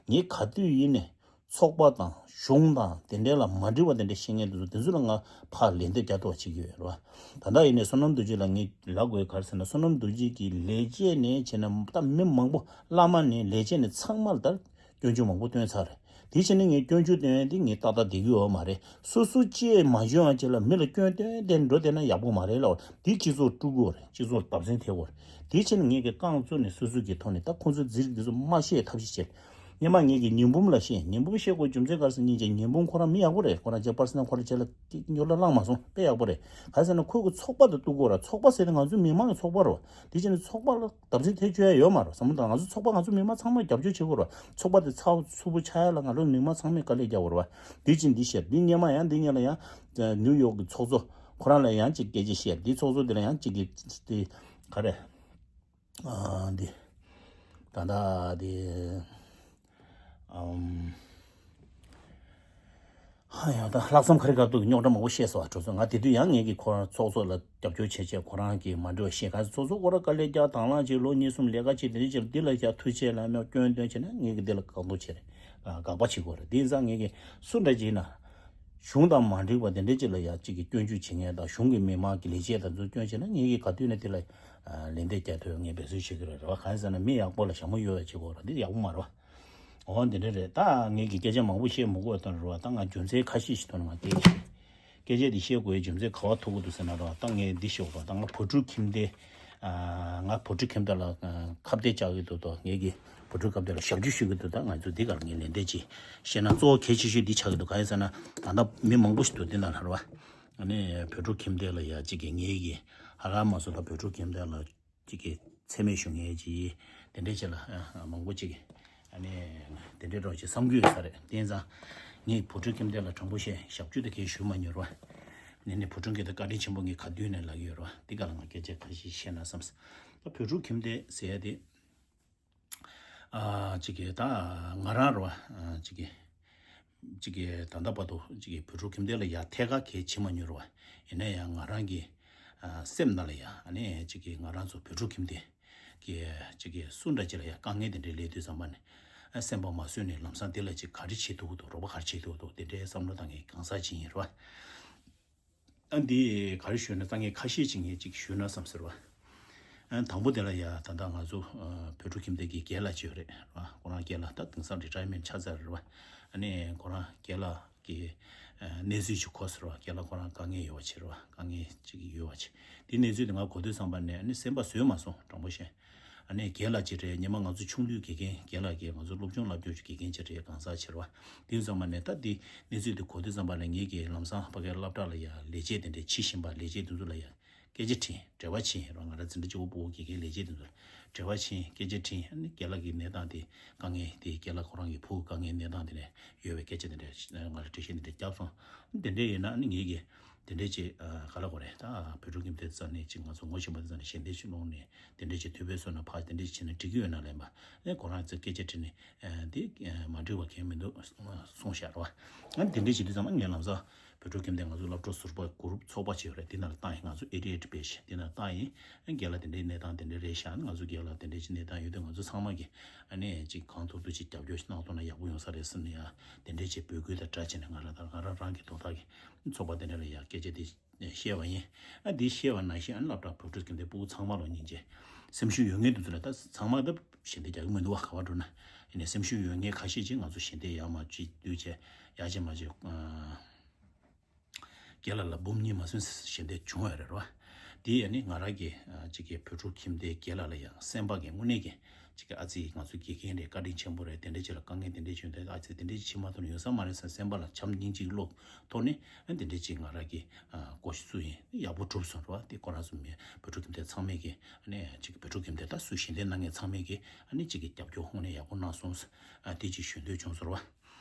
ངས་ག་དུས་ཡིན་ནའི་ཚོགས་པ་དང་གཞུང་དང་དེ་འདྲའི་ལ་མ་འགྲིག་པ་དེ་འདྲ་བཤད་མཁན་དེ་ཚོ་དེ་ཚོ་ལ་ང་ཕར་ལན་འདེབས་རྒྱག་ཐུབ་པ་བྱེད་ཀྱི་ཡོད་རོ། ད་ལྟ་ཡིན་ནའི་བསོད་ནམས་རྡོ་རྗེ་ལ་ངས་ལབ་དགོས་ག་རེ་ཟེར་ན། བསོད་ནམས་རྡོ་རྗེ་གི་ལས་བྱེད་ནས་བྱས་ན་ད་མི་མང་པོ་བླ་མ་ནས་ལས་བྱེད་ནས་ཚང་མ་ལ་ད། སྐྱོན་བརྗོད་མང་པོ་བཏོན་ཚར་རེད། དེ་བྱས་ནས་ངས་སྐྱོན་བརྗོད་བཏོན་ཡ་དེ་ངས་ཏག་ཏག་བསྡད་ཀྱི་ཡོད་མ་རེད། སོ་སོ་ཅིག་མ་འཇོན་ཡ་ཅིག་ལ་མི་ལ་སྐྱོན་བཏོན་ཏེ་འགྲོ་བསྡད་ན་ཡག་པོ་མ་རེད་ལབ། དེ་སྤྱི་ཚོགས་དཀྲུག་གི་ཡོད་རེད། སྤྱི་ཚོགས་ལ་བརྡབ་གསིག་ཐེབས་ཀྱི་ཡོད་རེད། དེ་བྱས་ནས་ངས་ཀྱི་རྐང་བཙུགས་ནས་སོ་སོ་གི་ཐོག་ནས་ད་ཁོང་ཚོའི་རྫིག་འདི་ཚོ་མ་བཤད་ཐབས་ཤེས་བྱས། སྔོན་མ་ངས་ཀྱི་ཉི་འབུམ་ལ་བཤད། ཉི་འབུམ་བཤད་དགོས་རྒྱུ་མཚན་ག་རེ་ཟེར་ན། སྙིང་རྗེ་ཉི་འབུམ་ཁོ་རང་མི་ཡག་པོ་རེད། ཁོ་རང་ཅིག་པར་སོ་ནལ་ཁོ་རང་ཅིག་ལ་སྐྱིད་སྐྱིད་ལ་བླངས་མ་སོང་། དཔེ་ཡག་པོ་རེད། ག་རེ་ཟེར་ན་ཁོས་ཀྱི་ཚོགས་པ་དེ་གཏུག་གི་ཡོད་རེད། ཚོགས་པ་ཟེར་དེ་ང་ཚོའི་མི་མང་གི་ཚོགས་པ་རེད་བ། དེ་བྱས་ནས་ཚོགས་པ་ལ་བརྡབ་གསིག་ཐེབས་བཅུག་ཡ་ཡོད་མ་རེད། བསམ་བློ་བཏང་། ང་ཚོ་ཚོགས་པ་ང་ཚོ་མི་མང་ཚང་མས་རྒྱབ་སྐྱོར་བྱེད་དགོས་རེད་བ། ཚོགས་པ་དེ་ཚགས་ཚུད་པོ་ཆགས་ཡ་ལ་ང་ཚོ་མི་མང་ཚང་མས་དཀའ་ལས་རྒྱག་དགོས་རེད་བ། འདི་ཅིག་འདི་བཤད། འདི་སྔོན་མ་ཡང་འདི་སྔོན་ལ་ཡང་ནིའུ་ཡོག་གི་ཚོགས་གཙོ་ཁོ་རང་ལ་ཡང་ཅིག་སྐད་ཆ་བཤད། འདི་ཚོགས་གཙོ་འདི་ལ་ཡང་ཅིག་གི་འདི་ག་རེ། ཨ་འདི་ད་ལྟ་འདི་ཨམ། ཧ་ཡང་ད་ལྷག་བསམ་ཁ་རི་ཁ་ཐུག་གི་རྙོག་དྲ་མང་པོ་བཤད་སོང་བ། གྲོགས་ཚོ། ང་དེ་དུས་ཡང་ངེད་ཀྱི་ཁོ་རང་ཚོགས་གཙོ་ལ་རྒྱབ་སྐྱོར་བྱས་བྱས་ཁོ་རང་གིས་མ་འགྲིག་པ་བཤད། ག་ཚོགས་གཙོ་ཁོ་རང་དཀའ་ལས་རྒྱག་དང་བླངས་བྱས་ལོ་གཉིས་གསུམ་ལས་ཀ་བྱས། དེ་འདྲ་བྱས་ལ་འདི་ལ་ཡ་ཐུགས་རྗེ་ཆེ་ལ་མོ་སྐྱོན་འདོན་བྱས་ན་ངེད་ཀྱིས་འདི་ལ་བཀག་འགོག་བྱས་རེད། དགག་པ་བྱེད་དགོས་རེད། དེ་ཡིན་ཙང་ངེད་ཀྱིས་སུ་འདྲ་བྱས་ན་གཞུང་དང་མ་འགྲིག་པ་དེ་འདྲ་ཅིག་ལ་ཡ་གཅིག་གིས་སྐྱོན་བརྗོད་བྱེད་མཁན་དང་གཞུང་གི་མི་མང་གི་ལས་བྱེད་དང་ཚོ་སྐྱོན་བྱས་ན་ངེད་ཀྱིས་ག་དུས་ནས་དེ་ལ་ལན་འདེབས་རྒྱག་ཐུབ་ངས་འབད་བརྩོན་བྱེད་ཀྱི་རེད། རེད་བ། གང་ཡིན་ཟེར་ན་མི་ཡག་པོ་ལ་ཞྭ་མོ་གཡོ་བ་བྱེད་དགོས་རེད། འདི་ཡག་པོ་མ་རེད་བ། འོ་འདི་འདྲ་རེད། ད་ངེད་ཀྱིས་སྐད་ཆ་མང་པོ་བཤད་མི་དགོས་དོན་རེད་བ། ད་ང་རྒྱུ་མཚན་ཁ་ཤས་ཤིག་ཐོག་ནས་ང་སྐད་ཆ་སྐད་ཆ་འདི་བཤད་དགོས་ཡའི་རྒྱུ་མཚན་ག་བ་ཐུག་གི་འདུག་ཟེར་ན་རོ། ད་ངས་འདི་ཤོད་རོ། ད་ང་བོད་ཕྲུག་ཁྱིམ་སྡེ། ང་བོད་ཕྲུག་ཁྱིམ་སྡེ་ལ་ཁ་གཏད་བཅག་གི་འདུག་དོ། ངེད་ཀྱིས་བོད་ཕྲུག་ཁྱིམ་སྡེ་ལ་ཞབས་ཕྱི་ཞུ་གི་འདུག་ད་ང་ཚོ་འདི་གར་ངས་ལན་འདེབས་ཅིག་བཤད་ན་གཙོ་བོ་གལ་ཆེ་ཤོས་འདི་ཆགས་ཀྱི་འདུག་གང་ཡིན་ཟེར་ན་ད་ལྟ་མི་མང་པོ་ཞིག་འདུག་འདི་ནང་ལ་རེད་བ། ཨ་ནི་བོད་ཕྲུག་ཁྱིམ་སྡེ་ལ་ཡ་གཅིག་གིས་ངེད་ཀྱིས་ཧ་ལམ་མ་སོང་ད་བོད་ཕྲུག་ཁྱིམ་སྡེ་ལ། གཅིག་གི་མཚན་སྨད་ཞུ་མཁན་གྱི་དེ་འདྲས་ཅིག་ལ་མང་པོ་ཅིག་ཨ་ནི་དེ་འདྲས་རོགས་ཅིག་བསམ་གྱི་ཡོད་ས་རེད། དེ་ཡིན་ཙང་ངས་བོད་ཕྲུག་ཁྱིམ་སྡེ་ལ་དྲང་པོ་བཤད་ཞབས་ཕྱི་དེ་གས་ཞུ་མ་མྱོང་བ། ནས་ནས་བོད་ཕྲུག་གི་ད་བཀའ་དྲིན་ཆེན་པོ་ངས་ག་དུས་ནས་ལབ་ཀྱི་ཡོད་རེད་བ། འདི་ག་ལ་ང་སྐད་ཆ་ཁ་ཤས་བཤད་ན་བསམ། ད་བོད་ཕྲུག་ཁྱིམ་སྡེ་ཟེར་ཡ་དེ། ཨ་ཅིག་གི་ད་ང་རང་རེད་བ། ཨ་ཅིག་གི་ཅིག་གི་ད་ལྟ་བར་དུ་ཅིག་གི་བོད་ཕྲུག་ཁྱིམ་སྡེ་ལ་ཡ་ཐད་ཀར་གལ་ཆེ་མ་མྱོང་རེད་བ། ཡིན་ན་ཡང་ང་རང་གི་ཨ་སེམས་ནང་ལ་ཡ་ཨ་ནི་ཅིག་གི་ང་རང་ཚོ་བོད་ཕྲུག་ཁྱིམ་སྡེ་གི་ཅིག་གི་སུ་འདྲ་ཅིག་ལ་ཡ་དཀའ་ངལ་དེ་འདྲའི་སླེབས་དུས་ཙམ་པ་ནས་ཨ་སེམས་པ་མ་བཟོད་ནས་ལམ་སང་དེ་ལ་ཅིག་ག་རེ་བྱེད་ཐུབ་ཀྱི་འདུག་རོགས་པ་ག་རེ་བྱེད་ཐུབ་ཀྱི་འདུག་དེ་འདྲའི་བསམ་བློ་བཏང་ངས་གང་ཟག་ཅིག་ཡིན་རེད་བ། ཨ་འདི་ག་རེ་ཞུས་ན་ད་ངས་ཁ་ཤས་ཅིག་ངས་ཅིག་ཞུས་ན་བསམ་ཟེར་བ། ཨ་དང་པོ་དེ་ལ་ཡ་ད་ལྟ་ང་ཚོ་ཨ་བོད་ཕྲུག་ཁྱིམ་སྡེ་གི་རྒན་ལགས་ཅིག་ཡོད་རེད་ར། ཁོ་རང་རྒན་ལགས་ད་དེང་སང་རི་ཊ་ཡར་མེན་ཊི་ཆགས་ཚར་རེད་བ། ཨ་ནི་ཁོ་རང་རྒན་ལགས་ཀྱི་ཨ་གནས་ཚུལ་ཅིག་གོ་ཟེར་བ། རྒན་ལགས་ཁོ་རང་དཀའ་ངལ་ཡོད་པ་ཅིག་རེད་བ། དཀའ་ངལ་ཅིག་ཡོད་པ་ཅིག་དེ་གནས་ཚུལ་དེ་ང་གོ་དུས་ཙམ་པ་ནས་ཨ་ནི་སེམས་པ་བཟོད་མ་སོང་དྲང་པོ་བཤད། ཨ་ནི་རྒན་ལགས་ཅིག་རེད། སྔོན་མ་ང་ཚོ་ཆུང་དུས་དགེ་རྒན་རྒན་ལགས་ཀྱིས་ང་ཚོ་སློབ་སྦྱོང་བསླབ་རྒྱུ་ཅིག་དགེ་རྒན་ཅིག་རེད། གང་ཟག་ཅིག་རེད་བ། དེ་ཙམ་པ་ནས་ད་འདི་གནས་ཚུལ་འདི་གོ་དུས་ཙམ་པ་ལ་ངེད་ཀྱིས་ལམ་སང་ཕ་གིའི་སློབ་གྲྭ་ལ་ཡ་ལས་བྱེད་དེ་འདྲས་བྱེད་བཞིན་པ་ལས་བྱེད་དེ་ཚོ་ལ་ཡ་སྐད་ཆ་དྲིས་འབྲེལ་བ་བྱས་རོགས། ང་རང་འཛིན་གྲྭ་གཅིག་པོ་ཕྲུ་གུ་དགེ་རྒན་ལས་བྱེད་དེ་ཚོ་ལ་འབྲེལ་བ་བྱས་སྐད་ཆ་དྲིས། ཨ་ནི་རྒན་ལགས་ཀྱི་གནས་སྟངས་དེ་དཀའ་ངལ་དེ་རྒན་ལགས་ཁོ་རང་གི་ཕྲུ་གུ་དཀའ་ངལ་གནས་སྟངས་དེ་འདྲས་ཡོད་པའི་སྐད་ཆ་དེ་འདྲས་ང་ལ་འགྲེལ་བཤད་དེ་འདྲས་བརྒྱབ་སོང་། དེ་འདྲས་ཡིན་ན་ཨ་ནི་ངེད་ཀྱིས་དེ་འདྲས་ཅིག་ག་ལ་གོ་རེད། ད་བོད་ཕྲུག་ཁྱིམ་སྡེ་རྩ་ནས་ཅིག་ང་ཚོ་ངོ་ཤེས་པ་དེ་ཚོ་ནས་ཞལ་འདེབས་ཅིག་སློང་ནས་དེ་འདྲས་ཅིག་ཐུགས་ཕན་གསོས་ན་ཕར་དེ་འདྲས་ཅིག་བྱས་ན་འགྲིག་གི་ཡོད་ན་ལབ་པ། ཨེ་ཁོ་རང་ཚོས་སྐད་ཆ་དྲིས་ནས་ཨེ་འདི་ཨེ་མ་འགྲིག་པ་གང་མི་འདུག་གསུངས་བཞག་རེད་བ། ཨ་དེ་འདྲས་བྱེད་དུས་ཙམ་པ་ངས་ལམ་སང་བོད་ཕྲུག་ཁྱིམ་སྡེ་ང་ཚོ་སློབ་གྲོགས་ཟུར་པ་གུ་རུབ་ཚོགས་པ་ཅིག་ཡོད་རེད། དེ་ནང་ལ་བཏང་ཡིན། ང་ཚོ་ཨེ་ཌི་ཨེ་ཌི་པེ་ཇི་དེ་ནང་བཏང་ཡིན། ཨ་རྒན་ལགས་དེ་འདྲའི་གནས་སྟངས་དེ་འདྲ་རེད་བཞག་ང་ཚོ་རྒན་ལགས་དེ་འདྲའི་ཅིག་གནས་སྟངས་ཡོད་དུས་ང་ཚོ་ཚང་མ་གིས་ཨ་ནི་ཅིག་གང་ཐུབ་ཐུབ་ཅིག་རྒྱབ་སྐྱོར་ཞིག་གནང་ཐུབ་ན་ཡག་པོ་ཡོང་ས་རེད་ཟེར་ནས་ཡ་དེ་འདྲའི་ཅིག་འབོད་སྐུལ་དང་སྦྲགས་བྱས་ནས་ང་རང་དང་ང་རང་རང་གི་དོན་དག་གི་ཚོགས་པ་དེ་འདྲ་ལ་ཡ་སྐད་ཆ་དེ་བཤད་པ་ཡིན། ཨ་འདི་བཤད་པ་ནང་བཞིན་ཨ་ནི་སློབ་གྲྭ་བོད་ཕྲུག་ཁྱིམ་སྡེ་ཕྲུ་གུ་ཚང་མ་ལ་སྙིང་རྗེ། སེམས་ཤུགས་ཡོད་མཁན་དེ་ཚོ་ལ་ད་ཚང་མ་ད་ཞལ་འདེབས་རྒྱག་གི་མི་འདུག་བ། ག་བ་འགྲོ་ན་ཡིན་ནའི་སེམས་ཤུགས་ཡོད་མཁན་ཁ་ཤས་ཅིག་ང་ཚོ་ཞལ་འདེབས་ཡག་མ་ཅིག་བསྡུས་བྱས་ཡག་ཅིག་མ་ཅིག་རྒན་ལགས་ལ་འབུམ་གཉིས་མ་སོན་ཞལ་འདེབས་བྱུང་ཡོད་རེད་རོ། དེ་ཡ་ནི་ང་རང་གི་ཅིག་གི་བོད་ཕྲུག་ཁྱིམ་སྡེའི་རྒན་ལགས་ལ་ཡང་སེམས་པ་གི་དངོས་གནས་ཀྱི་ཅིག་གི་ཨ་ཙི་ང་ཚོ་དགེ་རྒན་རེད། བཀའ་དྲིན་ཆེན་པོ་རེད། དེ་འདྲ་ཅིག་ལ་དཀའ་ངལ་དེ་འདྲ་བྱུང་དུས་ཨ་ཙི་དེ་འདྲ་ཅིག་བྱེད་མ་ཐུབ་ན་ཡོང་ས་མ་རེད་ཟེར་སེམས་པ་ལ་བྱམས་སྙིང་རྗེ་གི་བློ་ཐོག་ནས་ཨ་དེ་འདྲ་ཅིག་ང་རང་གི་ཨ་བཀོད་ཤིག་བཙུགས་ཡིན། ཡག་པོ་གྲུབ་སོང་རོ། དེ་ཁོ་རང་ཚོ་མི་བོད་ཕྲུག་ཁྱིམ་སྡེ་ཚང་མས་ཀྱི་ཨ་ནི་ཅིག་བོད་ཕྲུག་ཁྱིམ་སྡེ་ད་སུ་ཞལ་འདེབས་གནང་མཁན་ཚང་མས་ཀྱི་ཨ་ནི་ཅིག་གི་རྒྱབ་སྐྱོར་ཧོང་ནས་ཡག་པོ་གནང་སོང་ཨ་དེ་ཅིག་ཞུ་འདོད་བྱུང་སོང་རོ།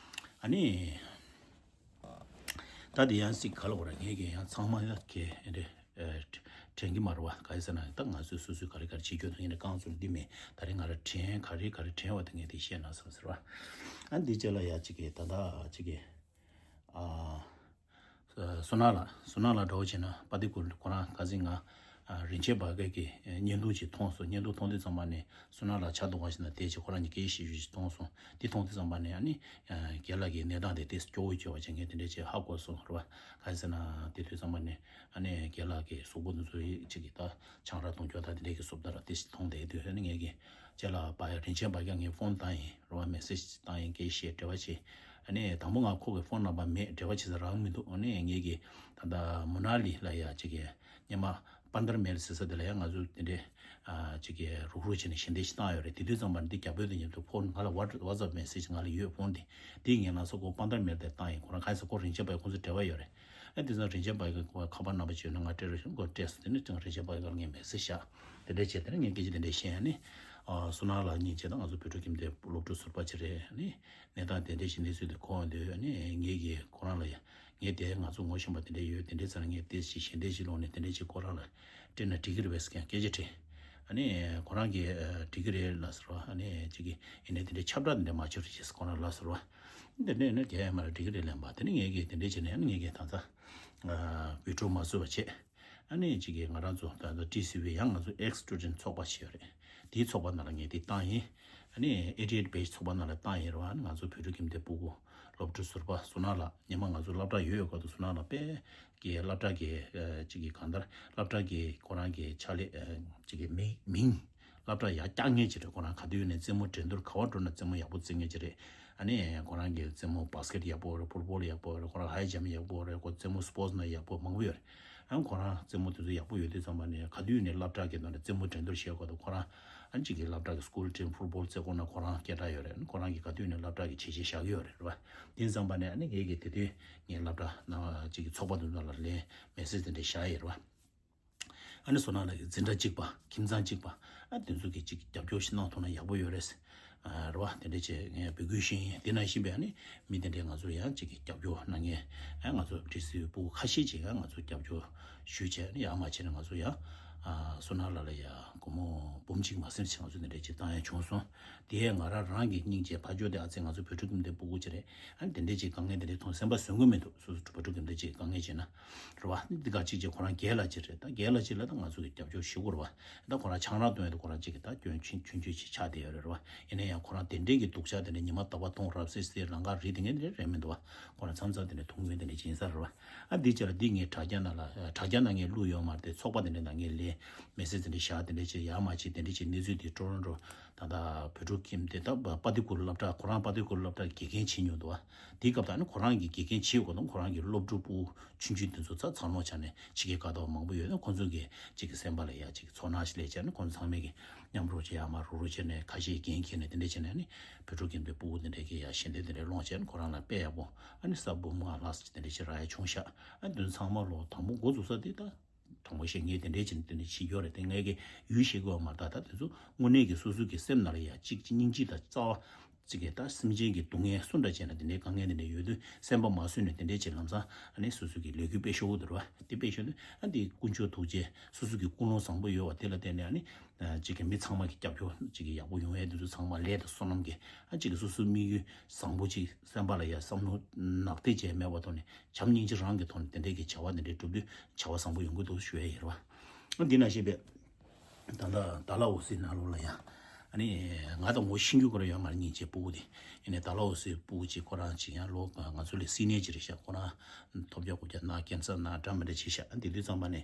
ཨ་ནི། ད་དེ་ཡང་སྲིད་ག་ལ་བ་ར་ངས་ཀྱི་ཡང་ཚང་མ་ཡང་གི་དྲན་གི་མ་རེད་བ། ག་ཡིན་ཟེར་ན་ད་ང་ཚོས་སོ་སོས་ག་རེ་ག་རེ་བྱེད་རྒྱུ་དང་ཡིན་ན་རྐང་ཚུགས་འདི་མེད། ད་རེས་ང་ར་དྲན་ག་རེ་ག་རེ་དྲན་བ་དེ་ངས་དེ་བཤད་ན་བསམ་ཟེར་བ། ཨ་འདི་རྗེས་ལ་ཡ་གཅིག་གི་ད་ད་གཅིག་གི་ཨ། སོ་ན་ལ་སོ་ན་ལ་འགྲོ་བྱས་ན་པ་ཏི་ཀུ་ཁོ་རང་ཁ་སང་ང་རིན་ཆེན་བར་གས་ཀྱི་བརྙན་ཐུང་ཅིག་མཐོང་སོང་། བརྙན་ཐུང་མཐོང་དུས་ཙམ་པ་ནས་སོ་ན་ལ་ཆ་གཏོང་བ་ཞིག་ན་དེ་ཅིག་ཁོ་རང་གཉིས་སྐད་ཆ་བཤད་རྒྱུ་ཅིག་མཐོང་སོང་། དེ་མཐོང་དུས་ཙམ་པ་ནས་ཨ་ནི་རྒན་ལགས་ཀྱི་གནས་སྟངས་དེ་ཏོག་ཙམ་སྐྱོ་བོ་སྐྱོ་བ་ཅིག་ངས་དེ་འདྲ་ཅིག་ཧ་གོ་སོང་རེད་བ། ག་རེ་ཟེར་ན་དེ་དུས་ཙམ་པ་ནས་ཨ་ནི་རྒན་ལགས་ཀྱི་གཟུགས་པོ་འདི་ཚོ་ཅིག་གི་ད་ཆང་རག་འཐུང་རྒྱུ་ད་དེ་འདྲ་གི་བཟོ་ལྟ་ར་དེ་ཞིག་མཐོང་བསྡད་དུས་ཨ་ནི་ངས་ཀྱི་རྗེས་ལ་བ་ཡ་རིན་ཆེན་བར་གས་ངས་ཕོན་བཏང་ཡིན་རེད་བ། མེ་སེ་ཇི་བཏང་ཡིན། སྐད་བཤད་འབྲེལ་བ་བྱེད། ཨ་ནི་དང་པོ་ང་ཁོ་གི་ཕོན་ནམ་བར་མེད། འབྲེལ་བ་བྱེད་ས་རག་མི་འདུག་ཨ་ནི་ངས་ཀྱི་ད་ལྟ་མོ་ན་ལི་ལ་ཡ་ཅིག་གི་སྔོན་མ་པན་དར་མེལ་ཟེར་ས་དེ་ལ་ཡང་ང་ཚོ་དེ་འདྲའི་ཨ་ཅིག་གི་རུག་རུག་བྱས་ནས་ཞལ་འདེབས་ཤིག་བཏང་ཡོད་རེད། དེ་དུས་ཙམ་པ་ནས་འདི་རྒྱ་བོད་དང་མཉམ་དུ་ཕོན་ང་ལ་ཝ་ཝ་ཛབ་མེ་སེ་ཇི་ང་ལ་ཡོད་ཕོན་དེ། དེ་ངས་ལམ་སང་ཁོ་པན་དར་མེལ་དེ་བཏང་ཡིན། ཁོ་རང་ག་ས་ཁོ་རིན་ཆེན་བར་གས་ཁོང་ཚོ་འབྲེལ་བ་ཡོད་རེད། ཨ་དེ་ཚོ་རིན་ཆེན་བར་གས་ཁོ་ཁ་པར་ནམ་བར་བྱས་ན་ང་སྤྲད་རོགས་ཞུ་ཁོ་སྤྲད་སོང་། དེ་ནས་ཀྱང་རིན་ཆེན་བར་གས་ལ་ངས་མེ་སེ་ཇི་བཞག་དེ་འདྲ་བྱས་དེ་ནས་ངས་སྐད་ཆ་དེ་འདྲ་བཤད་ཡ་ནི། ཨ་སོ་ན་ལ་སྙིང་རྗེ་དང་ང་ཚོ་བོད་ཕྲུག་ཁྱིམ་སྡེ་སློབ་ཕྲུག་ཟུར་པ་ཅིག་རེད་ནི། གནས་སྟངས་དེ་འདྲ་ཞིག་གནས་ཚུལ་དེ་གོ་འོང་དུས་ནི་ངེད་ཀྱིས་ཁོ་རང་ལ་ཡ་ངས་དེ་ང་ཚོ་ངོ་ཤེས་པ་དེ་འདྲ་ཡོད། དེ་འདྲ་ཚོ་ལ་ངས་དེ་ཞིག་ཞལ་འདེབས་ཞིག་སློང་ནས་དེ་འདྲ་ཞིག་ཁོ་རང་ལ་སྤྲད་ན་འགྲིག་གི་རེད་པས་ཀྱང་སྐད་ཆ་དྲིས། ཨ་ནི་ཁོ་རང་གིས་ཨ་འགྲིག་གི་རེད་ལབ་ཟེར་བ། ཨ་ནི་གཅིག་གིས་ཡིན་ནའི་དེ་འདྲའི་ཁྱབ་བསྒྲགས་དེ་འདྲ་མ་བྱེད་རོགས་བྱེད་ཟེར་ཁོ་རང་ལབ་ཟེར་བ། དེ་འདྲ་ཡིན་ན་རྒྱལ་ཡ་མ་ལ་འགྲིག་གི་རེད་ལབ་པ། དེ་ནི་ངས་ཀྱིས་དེ་འདྲ་བྱས་ནས་ཨ་ནི་ངས་ཀྱིས་ད་ལྟ་ཨ་བི་ཌིའོ་མ་བཟོས་པ་བྱས། ཨ་ནི་གཅིག་གིས་ང་རང་ཚོ་ད་ལྟ་ཊི་སི་ཝི་ཡང་ང་ཚོ་ཨེགས་སི་ཊུ་ཌེན་ཊི་ཚོགས་པ་ཞིག་ཡོད་རེད། དེའི་ཚོགས་པ་ནང་ལ་ངས་དེ་བཏང་ཡིན། ཨ་ནི་ཨེ་ཊི་ཨེཊ་བེ་ཇི་ཚོགས་པ་ནང་ལ་བཏང་ཡིན་རེད་བ། ཨ་ནི་ང་ཚོ་བོད་ཕྲུག་ཁྱིམ་སྡེ་སྤུ་གུ་སློབ་ཕྲུག་ཟུར་པ་བསོད་ནམས་ལགས། ཉི་མ་ང་ཚོ་སློབ་གྲྭ་ཡོད་ཡོད་སྐབས་དུ་བསོད་ནམས་ལགས་དཔེ་གི་སློབ་གྲྭ་གི་ཨ་གཅིག་གི་གང་ལྟར་སློབ་གྲྭ་གི་ཁོ་རང་གི་ཕྱག་ལས་ཨ་གཅིག་གི་མིང་མིང་སློབ་གྲྭ་ཡར་བཀྱག་མཁན་ཅིག་རེད། ཁོ་རང་ག་དུས་ནས་རྩེད་མོ་འགྲན་བསྡུར་ག་པར་འགྲོ་ན་རྩེད་མོ་ཡག་པོ་རྩེ་མཁན་ཅིག་རེད། ཨ་ནི་ཁོ་རང་གི་རྩེད་མོ་བཱ་སི་ཀེཊ་ཡག་པོ་རེད། ཕུཊ་བོལ་ཡག་པོ་རེད། ཁོ་རང་ཧའི་ཇམ་ཡག་པོ་རེད། ཁོ་རྩེད་མོ་སི་པོར་ཊི་ནང་ཡག་པོ་མང་པོ་ཡོད་རེད། ཨ་ཁོ་རང་རྩེད་མོ་དེ་ཚོ་ཡག་པོ་ཡོད་དུས་ཙམ་པ་ནས་ག་དུས་ནས་སློབ་གྲྭ་གི་ནང་ནས་རྩེད་མོ་འགྲན་བསྡུར་བྱེད་དགོས་དུས་ཁོ་རང་ཨ་གཅིག་གི་སློབ་གྲྭ་གི་སི་ཀུལ་ཊིམ་ཕུཊ་བོལ་རྩེ་དགོས་ན་ཁོ་རང་སྐད་གྲགས་ཡོད་རེད། ཁོ་རང་གིས་ག་དུས་ནས་སློབ་གྲྭ་གི་བྱས་རྗེས་བཞག་གི་ཡོད་རེད། རེད་བ། དེ་ཙམ་པ་ནས་ཨ་ནི་ངས་ཀྱི་དེ་དུས་ངའི་སློབ་གྲྭ་ནང་གཅིག་གི་ཚོགས་པ་དེ་ཚོ་ལ་ལན་མེ་སེ་ཇི་དེ་འདྲ་བཞག་ཡོད་རེད་བ། ཨ་ནི་བསོད་ནམས་ལགས་ཀྱི་འཛིན་གྲྭ་གཅིག་པ། ཁྱིམ་ཚང་གཅིག་པ། ཨ་དེ་ཚོ་གིས་གཅིག་རྒྱབ་སྐྱོར་ཞིག་གནང་ཐུབ་ན་ཡག་པོ་ཡོད་རེད། ཨ་རེད་བ། དེ་འདྲ་བྱས་ངས་འབོད་སྐུལ་ཞུས་ཡིན། དེ་ནང་བཞིན་པའི་ཨ་ནི་མི་དེ་འདྲས་ང་ཚོ་ཡང་གཅིག་གི་རྒྱབ་སྐྱོར་གནང་མཁན། ཨ་ང་ཚོ་ཊི་སི་ཝི་སྤུ་གུ་ཁ་ཤས་ཅིག་ཡང་ང་ཚོ་རྒྱབ་སྐྱོར་ཞུས་བྱས། ཨ་ནི་ཡར་མར་བྱས་ནས་ང་ཚོ་ཡང་ཨ་བསོད་ནམས་ལགས་ལ་ཡང་སྒོར་མོ་འབུམ་གཅིག་མ་ཟིན་ཅིག་ང་ཚོ་དེ་འདྲས་ཅིག་བཏང་ཡ་བྱུང་སོང་། དེ་ཡང་ང་རང་རང་གི་སྙིང་རྗེ་ཕར་ཕྱོགས་དེ་ཨ་ཙི་ང་ཚོ་བོད་ཕྲུག་ཁྱིམ་སྡེ་སྤུ་གུ་ཅིག་རེད། ཨ་ནི་དེ་འདྲས་ཅིག་དཀའ་ངལ་དེ་འདྲས་མཐོང་སེམས་པ་བཟོད་ཀྱི་མི་འདུག་སོ་སོ་བོད་ཕྲུག་ཁྱིམ་སྡེ་ཅིག་དཀའ་ངལ་ཅིག་ན། རེད་བ། འདི་ག་གཅིག་བྱས་ཁོ་རང་རྒན་ལགས་ཅིག་རེད། ད་རྒན་ལགས་ཅིག་ལ་ད་ང་ཚོ་གི་རྒྱབ་སྐྱོར་ཞུ་དགོས་རེད་བ། ད་ཁོ་རང་ཆང་རག་བཏུང་ཡ་དེ་ཁོ་རང་གཅིག་གི་ད་སྐྱོན་ཆུང་ཆུང་ཆུང་ཅིག་ཆགས་བསྡད་ཡོད་རེད་བ། ཡིན་ན་ཡང་ཁོ་རང་དེ་འདྲས་ཀྱི་སྡུག་ཅག་དེ་འདྲས་ཉི་མ་རྟག་པར་འཐུང་རབ་སེ་སེ་ལང་ཀ་རི་དེ་འདྲས་རེད་མི་འདུག་བ། ཁོ་རང་མཚམས་མཚམས་དེ་འདྲས་འཐུང་མཁན་དེ་འདྲས་ཅིག་ཡིན་ས་རེད་བ། ཨ་འདི་ཅིག་ལ་འདི་ངས་དྲ་རྒྱ་ནང་ལ་དྲ་རྒྱ་ནང་ངས་བླུགས་ཡོད་མ་རེད་དེ། ཚོགས་པ་དེ་འདྲས་ནང་ངས་ལས་མེ་སེ་ཇི་དེ་འདྲས་བཞག་དེ་འདྲས་ཅིག་ཡར་མར་ཅིག་དེ་འདྲས་ཅིག་གནས་ཚུལ་དེ་ཀྲོ་རོན་ཀྲོ་ད་ལྟ་བོད་ཕྲུག་ཁྱིམ་སྡེ་ད་པ་པ་ཏི་གུ་སློབ་གྲྭ། ཁོ་རང་པ་ཏི་གུ་སློབ་གྲྭ་དགེ་རྒན་བྱེད་མྱོང་འདུག་བ། དེའི་སྐབས་དང་ནི་ཁོ་རང་གི་དགེ་རྒན་བྱེད་དགོས་དང་ཁོ་རང་གི་སློབ་ཕྲུག་སྤུ་གུ་ཆུང་ཆུང་དེ་ཚོ་ཚ་ཚང་ལོང་ཆ་ནས་ཕྱི་རྒྱལ་དཀའ་ཐུབ་མང་པོ་ཡོད་ན་ཁོ་ཚོ་གི་གཅིག་གི་སེམས་པ་ལ་ཡ་གཅིག་ཚོར་སྣང་ཞིག་སླེབས་བྱས་ནས་ཁོ་ཚོ་ཚང་མས་གི་མཉམ་རུབ་བྱས་ཡར་མར་རུབ་རུབ་བྱས་ནས་ཁ་ཤས་འགན་འཁྱེར་ནས་དེ་འདྲས་བྱས་ནས་ནི་བོད་ཕྲུག་ཁྱིམ་སྡེ་སྤུ་གུ་དེ་འདྲས་ཀྱི་ཡ་ཞལ་འདེབས་དེ་འདྲས་སློང་བྱས་ནས་ཁོ་རང་ལ་སྤྲད་ཡག་པོ་ཨ་ནི་ས་འབུམ་ལྔ་ལྷག་ཙམ་དེ་འདྲས་ཅིག་རག་ཡ་བྱུང་ཤག་ཨ་དེ་ཚོ་ཚང་མ་ལོ་དང་པོ་འགོ་འཛུགས་ས་དེ་ད། དྲང་པོ་བཤད་ངས་དེ་འདྲའི་བྱས་ནས་དེ་འདྲ་བྱེད་ཀྱི་ཡོད་རེད་དེ། ངས་ཀྱི་ཡུལ་ཤེས་དགོས་པ་མ་རེད། ད་ད་དེ་ཚོ་དངོས་གནས་ཀྱི་སོ་སོ་གི་སེམས་ནང་ལ་ཡ་གཅིག་གཅིག་སྙིང་རྗེ་དང་རྩ་བ་གཅིག་གི་ད་སེམས་ཅན་གྱི་སྡུག་བསྔལ་སུ་འདྲ་བྱས་ན་དེ་འདྲའི་དཀའ་ངལ་དེ་འདྲ་ཡོད་དུས་སེམས་པ་མ་བཟོད་ནས་དེ་འདྲའི་བྱས་ལམ་སང་ཨ་ནི་སོ་སོ་གི་ལས་འགུལ་སྤེལ་ཤོག་འོ་དེ་རེད་བ། དེ་སྤེལ་ཤོག་དུས་ཨ་འདི་ཀུན་སྤྱོད་ཐུགས་རྗེ་སོ་སོ་གི་ཀུན་སློང་བཟང་པོ་ཡོད་བ་དེ་ལ་བརྟེན་ནས་ཨ་ནི་གཅིག་གི་མི་ཚང་མ་གི་རྒྱབ་སྐྱོར་གཅིག་གི་ཡག་པོ་ཡོང་ཡས་དེ་ཚོ་ཚང་མ་ལས་དང་བསོད་ནམས་ཀྱི་ཨ་གཅིག་གི་སོ་སོའི་དམིགས་ཡུལ་བཟང་པོ་གཅིག་སེམས་པ་ལ་ཡ་བསམ་བློ་ནག་དེ་བྱས་མེད་པ་ཐོག་ནས། བྱམས་སྙིང་རྗེ་རང་གི་ཐོག་ནས་དེ་འདྲའི་གི་བྱ་བ་དེ་འདྲའི་སྒྲུབ་དུས་བྱ་བ་བཟང་པོ་ཡོང་གི་འདུག་ཞུ་ཡ་ཡིན་རེད་བ། འདི་ནང་བཞིན་པའི་ད་ལྟ་ཌལ་ཧོ་སི་ནང་ལོགས་ལ་ཡང་ཨ་ནི་ང་དང་ངོ་ཤེས་རྒྱུ་ཁོ་རང་ཡོད་མ་རེད། སྙིང་རྗེ་སྤུ་གུ་དེ་ཡིན་ནའི་ཌལ་ཧོ་སི་སྤུ་གུ་གཅིག་ཁོ་རང་གཅིག་ཡང་ལོ་ང་ཚོ་ལས་སི་ནི་ཡར་གཅིག་རེད་ཤག་ཁོ་རང་ཐོབ་རྒྱག་གོ་རྒྱག་ན་ཀེན་སར་ན་འདྲ་མི་འདྲ་བྱེད་ཤག་དེ་དུས་ཙམ་པ་ནས་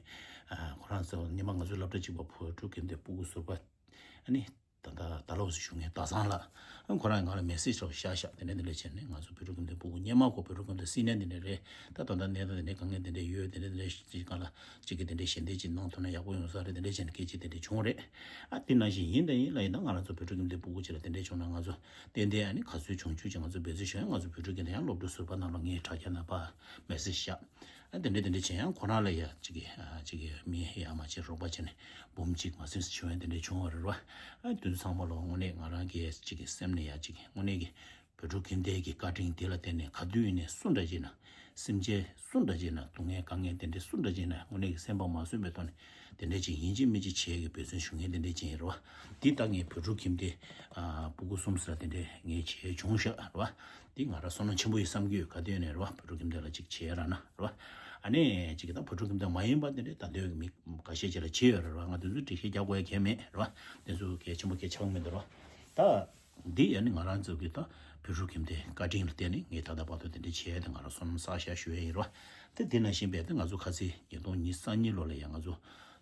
ཁོ་རང་ཚོ་ཉི་མ་ང་ཚོའི་སློབ་གྲྭ་གཅིག་པ་བོད་ཕྲུག་ཁྱིམ་སྡེ་སྤུ་གུ་ཟུར་པ་ཨ་ནི། ད་ལྟ་ཌལ་ཧོ་སི་བཞུགས་མཁན་ཟླ་བཟང་ལགས་ཁོ་རང་ང་ལ་མེ་སེ་ཇི་ཞིག་བཞག་ཤག་དེ་འདྲ་དེ་འདྲ་བྱས་ནས་ང་ཚོ་བོད་ཕྲུག་ཁྱིམ་སྡེ་སྤུ་གུ་སྔོན་མ་ཁོ་བོད་ཕྲུག་ཁྱིམ་སྡེ་སི་ནི་ཡར་དེ་འདྲ་རེད། ད་ད་ལྟ་གནས་སྟངས་དེ་འདྲ་དཀའ་ངལ་དེ་འདྲ་ཡོད། དེ་འདྲ་དེ་འདྲ་ཞིག་ག་ལ་གཅིག་གིས་དེ་འདྲ་ཞལ་འདེབས་ཅིག་གནང་ཐུབ་ན་ཡག་པོ་ཡོང་ས་རེད། དེ་འདྲ་བྱས་ནས་སྐད་ཆ་དེ་འདྲ་བྱུང་རེད། ཨ་དེ་ནང་བཞིན་ཡིན་དང་ཡིན་ལ་ཡིན་ན་ང་རང་ཚོ་བོད་ཕྲུག་ཁྱིམ་སྡེ་སྤུ་གུ་ཅིག་ལ་དེ་འདྲ་བྱུང་ན་ང་ཚོ་ཏན་ཏན་ཨ་ནི་ག་ཚོད་བྱུང་བྱུང་ཅིག་ང་ཚོ་འབད་བརྩོན་ཞུ་ཡ། ང་ཚོ་བོད་ཕྲུག་གི་དེ་ཡང་སློབ་ཕྲུག་ཟུར་པ་ནང་ལ་ངས་དྲ་རྒྱ་ནང་ཕར་མེ་སེ་ཇི་བཞག་ཨ་དེ་འདྲ་དེ་འདྲ་བྱས་ཡང་ཁོ་རང་ལ་ཡ་གཅིག་གི་ཨ་གཅིག་གི་མི་ཡར་མར་བྱས་རོགས་པ་བྱས་ནས་འབུམ་གཅིག་མ་ཟིན་བྱུང་བ་དེ་འདྲ་བྱུང་བ་རེད་བ། ཨ་དེ་ཚོ་ཚང་མ་ལོ་དངོས་གནས་ང་རང་གི་གཅིག་གི་སེམས་ནས་ཡ་གཅིག་གི་དངོས་གནས་ཀྱི་བོད་ཕྲུག་ཁྱིམ་སྡེ་གི་བཀའ་དྲིན་དེ་ལ་བརྟེན་ནས་ག་དུས་ཡིན་ནའི་སུ་འདྲ་བྱས་ན་སེམས་ཅན་སུ་འདྲ་བྱས་ན་སྡུག་བསྔལ་དཀའ་ངལ་དེ་འདྲ་སུ་འདྲ་བྱས་ན་དངོས་གནས་ཀྱི་སེམས་པ་མ་བཟོད་པའི་ཐོག་ནས་དེ་འདྲ་ཅིག་ཡིན་གཅིག་མིན་གཅིག་བྱེད་ཀྱི་འབད་བརྩོན་ཞུ་མཁན་དེ་འདྲ་ཅིག་ཡིན་རེད་བ། འདི་ལྟ་ངས་བོད་ཕྲུག་ཁྱིམ་སྡེ་ཨ་སྤུ་གུ་གསུམ་ཟེར་ལ་དེ་འདྲ་ངས་བྱས་བྱུང་ཤག་རེད་བ། འདི་ང་རང་བསོད་ནམས་ཆེན་པོ་ཡིན་བསམ་གྱི་ཡོད། ག་དུས་ནས་རེད་བ། བོད་ཕྲུག་ཁྱིམ་སྡེ་ལ་ཅིག་བྱས་ར་ན་རེད་བ། ཨ་ནི་ཅིག་གི་ད་བོད་ཕྲུག་ཁྱིམ་སྡེ་མ་ཡིན་པ་དེ་འདྲའི་ད་ལྟའི་མི་ཁ་ཤས་ཅིག་ལ་བྱས་ཡོད་རེད་བ། ང་དེ་ཚོ་འགྲེལ་བཤད་རྒྱག་དགོས་ཡ་གལ་མེད་རེད་བ། དེ་ཚོ་གལ་ཆེན་པོ་གལ་ཆགས་མི་འདུག་རེད་བ། ད་འདི་ཡ་ནི་ང་རང་ཚོ་གི་ད་བོད་ཕྲུག་ཁྱིམ་སྡེ་བཀའ་དྲིན་ལ་བརྟེན་ནས་ངས་ད་ལྟ་བར་དུ་དེ་འདྲ་བྱས་ཏེ་ང་རང་བསོད་ནམས་བསགས་ཤག་ཞུ་ཡ་ཡིན་རེད་བ། དེ་དེ་ནང་བཞིན་པའི་ད་ང་ཚོ་ཁ་སང་ཉིས་སྟོང་ཉི་ཤུ་རྩ་གཉིས་ལོ་ལ་ཡ་ང་ཚོ་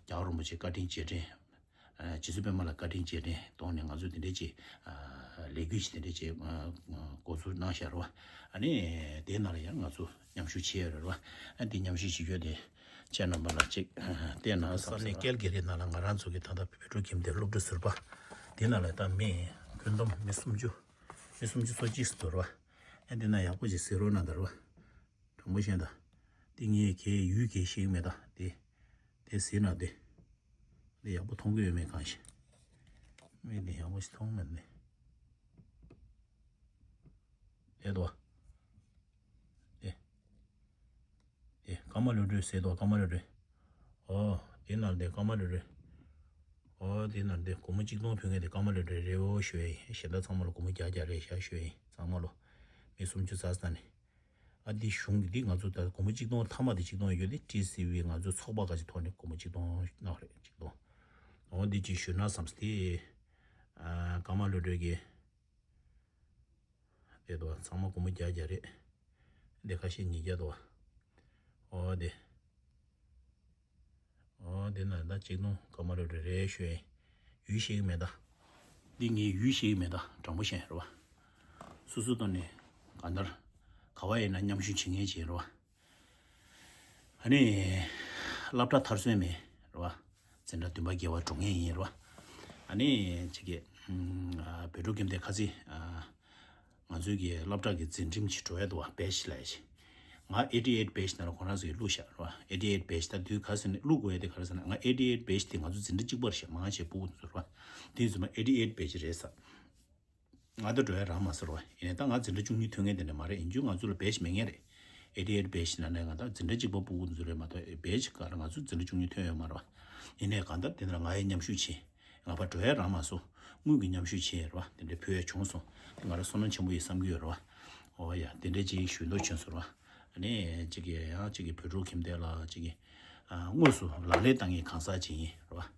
རྒྱལ་བ་རིན་པོ་ཆེ་བཀའ་དྲིན་རྗེས་དྲན། རྗེ་བཙུན་པད་མ་ལ་བཀའ་དྲིན་རྗེས་དྲན་ཐོག་ནས་ང་ཚོས་དེ་འདྲའི་ཅིག་ལས་འགུལ་ཞིག་དེ་འདྲའི་ཅིག་འགོ་འཛུགས་གནང་བཞག་རེད་བ། ཨ་ནི་དེའི་ནང་ལ་ཡང་ང་ཚོ་མཉམ་ཞུགས་བྱས་ཡོད་རེད་བ། ཨ་དེ་མཉམ་ཞུགས་བྱེད་རྒྱུ་དེ་ཁྱེད་རྣམ་པ་ལ་ཅིག་བལྟས་གནང་ས་ནས་ཀལ་གྷི་རི་ནང་ལ་ང་རང་ཚོ་གི་ད་ལྟ་བོད་ཕྲུག་ཁྱིམ་སྡེ་སློབ་ཕྲུག་ཟུར་པ་དེ་ནང་ལ་ད་མི་ཁྱོན་བསྡོམས་མི་སུམ་ཅུ་མི་སུམ་ཅུ་སོ་གཅིག་ཙམ་འདུག་རེད་བ། ཨ་དེ་ན་ཡག་པོ་ཅིག་གཟིགས་རོགས་གནང་དང་རེད་བ། དྲང་པོ་བཤད་ད། འདི་ངས་གའི་ཡུལ་གའི་ཤེས་ཀྱི་མེད་ད། དེ་དེ་ཟེར་ན་དེ་དེ་ཡག་པོ་མཐོང་གི་ཡོད་མེད་གང་ཤེས། མིག་དེ་ཡག་པོ་ཞིག་མཐོང་མེད་ནི། དེ་དོ། དེ་དེ་ཀ་མ་ལོ་རེ་ཟེར་དོ། ཀ་མ་ལོ་རེ། ཨོ་དེ་ན་དེ་ཀ་མ་ལོ་རེ། ཨོ་དེ་ན་འདི་སྒོར་མོ་གཅིག་སྟོང་ཕུལ་མཁན་དེ་ཀརྨ་ལོས་རེད་རེད་འོ་ཞུ་ཡ་ཡིན། གཞན་དག་ཚང་མ་ལ་སྒོར་མོ་བརྒྱ་བརྒྱ་རེད་ཤག་ཞུ་ཡ་ཡིན། ཚང་མ་ལོ་མི་སུམ་ཅུ་རྩ་ས་ནས། ཨ་འདི་གཞུང་གི་འདི་ང་ཚོ་ད་སྒོར་མོ་གཅིག་སྟོང་མཐའ་མ་དེ་གཅིག་སྟོང་ཡོད་དེ་ཊི་སི་ཝི་ང་ཚོ་ཚོགས་པ་ག་ཅིག་ཐོག་ནས་སྒོར་མོ་གཅིག་སྟོང་གནང་རེད་གཅིག་སྟོང་། ཨོ་འདི་ཅིག་ཞུ་ན་བསམ་སྟེ། ཨ་ཀརྨ་ལོས་རེད་གི། དེ་དོ་ཚང་མ་སྒོར་མོ་བརྒྱ་བརྒྱ་རེད། འདི་ཁ་ཤས་ཉིས་བརྒྱ་དོ། ཨོ་དེ། ཨོ་དེ་ན་ད་གཅིག་སྟོང་ཀརྨ་ལོས་རེད་རེད་ཞུ་ཡ་ཡིན། ཡུལ་ཤེས་ཀྱི་མེད་ད། འདི་ངའི་ཡུལ་ཤེས་ཀྱི་མེད་ད་དྲང་པོ་བཤད་རེད་བ། སོ་སོ་ཐོག་ནས་གང་ལྟར་ག་བ་ཡིན་ན་མཉམ་ཞུགས་བྱེད་མཁན་ཅིག་ཡིན་རེད་བ། ཨ་ནི། སློབ་གྲྭ་མཐར་སོན་མེད་རེད་བ། འཛིན་གྲྭ་བདུན་པ་བརྒྱད་པ་འགྲོ་མཁན་ཡིན་རེད་བ། ཨ་ནི་ཅིག་གི་ཨ་བོད་ཕྲུག་ཁྱིམ་སྡེ་ཁ་ཚིག་ཨ་ང་ཚོའི་གི་སློབ་གྲྭ་གི་འཛིན་རིམ་ཅིག་འགྲོ་ཡ་འདུག་བ། བེ་ཆ་ལབ་ཡ་ཅིག་ང་ཨེ་ཊི་ཨེཊ་བེ་ཆ་ནང་ལ་ཁོ་རང་ཚོ་གིས་བླུགས་བཞག་རེད་བ། ཨེ་ཊི་ཨེཊ་བེ་ཆ་ད་དུས་ག་ཟེར་ནས་བླུགས་དགོས་ཡ་དེ་ག་རེ་ཟེར་ན། ང་ཨེ་ཊི་ཨེཊ་བེ་ཆ་དེ་ང་ཚོ་འཛིན་གྲྭ་གཅིག་པ་རེད་ཤག་མང་ཆེ་སྤུ་གུ་དེ་ཚོ་རེད་བ། དེ་ཚོ་མ་ཨེ་ཊི་ཨེཊ་བེ་ཆ་རེད་ཟེར། ང་ད་འགྲོ་ཡ་རག་མ་སོང་ར་བ། ཡིན་ནའི་ད་ང་འཛིན་གྲྭ་བཅུ་གཉིས་ཐོན་མཁན་དེ་འདྲ་མ་རེད། ཡིན་རྒྱུ་ང་ཚོ་ལ་བེ་ཆ་མེད་མཁན་རེད། ཨེ་ཊི་ཨེཊ་བེ་ཆ་ནང་ནས་ང་ད་འཛིན་གྲྭ་གཅིག་པ་སྤུ་གུ་ཚོ་རེད་མ་གཏོགས་བེ་ཆ་ག་རེ་ང་ཚོ་འཛིན་གྲྭ་བཅུ་གཉིས་ཐོན་ཡོད་མ་རེད་བ། ཡིན་ནའི་གང་ལྟར་དེ་འདྲ་ང་ཡི་མཉམ་ཞུགས་བྱས། ང་ཕར་འགྲོ་ཡ་རག་མ་སོང་། དངུལ་གྱི་མཉམ་ཞུགས་བྱས་ར་བ། དེ་འདྲ་ཕུལ་ཡ་བྱུང་སོང་། དེ་ང་རང་བསོད་ནམས་ཆེན་པོ་ཡིན་བསམ་གྱི་ཡོད་ར་བ། འོ་ཡ་དེ་འདྲ་ཅིག་ཞུ་འདོད་བྱུང་སོང་ར་བ། ཨ་ནི་གཅིག་གིས་ཡང་གཅིག་གིས་བོད་ཕྲུག་ཁྱིམ་སྡེ་ལ་གཅིག་གིས་ཨ་དངོས་སུ་ལག་ལེན་བསྟར་མཁན་གང་ཟག་ཅིག་ཡིན་རེད་བ།